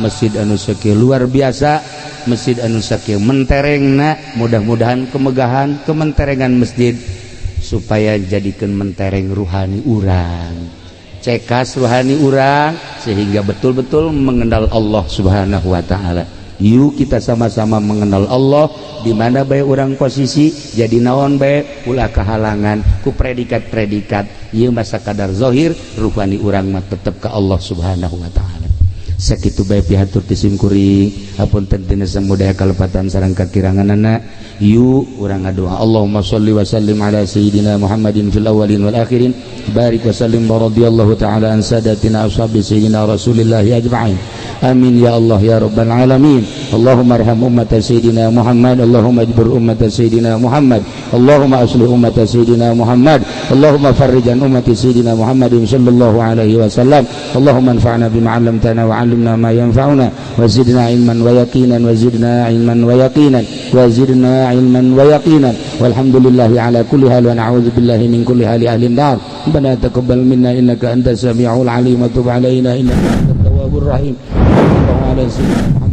Speaker 1: masjid anu sakieu luar biasa, masjid anu sakieu menterengna. Mudah-mudahan kemegahan, kementerengan masjid supaya jadikan mentereng ruhani urang, cekas ruhani urang, sehingga betul-betul mengenal Allah Subhanahu wa taala. Yuk, kita sama-sama mengenal Allah di mana bae urang posisi, jadi naon bae, ulah kehalangan ku predikat-predikat. Ieu masa kadar zahir, ruhani urang mah tetep ke Allah Subhanahu wa taala. Sakitu bae pihatur ti simkuring, hapunten tina samudaya kalepatan sareng kakiranganana. Yuk urang ngadoa. Allahumma sholli wa sallim ala sayyidina Muhammadin fil awwalin wal akhirin, barik wa sallim wa radhiyallahu ta'ala an sadatina ashabi sayyidina Rasulillahi ajma'in. Amin ya Allah ya rabbal alamin. Allahumma arham ummat sayyidina Muhammad, Allahumma ajbur ummat sayyidina Muhammad, Allahumma aslih ummat sayyidina Muhammad, Allahumma farrij an ummati sayyidina Muhammadin sallallahu alaihi wasallam. Allahumma anfa'na bima 'allamtana wa 'allimna ma yanfa'una wa zidna ilman wa yaqinan wa zidna ilman wa yaqinan wa zidna ilman wa yaqinan. Walhamdulillahi ala kulli hal wa na'udzu billahi min kulli hali ahli nar. Rabbana taqabbal minna innaka antas samiul alim wa tub alaina innaka antat tawwabur rahim. Ala sayyidina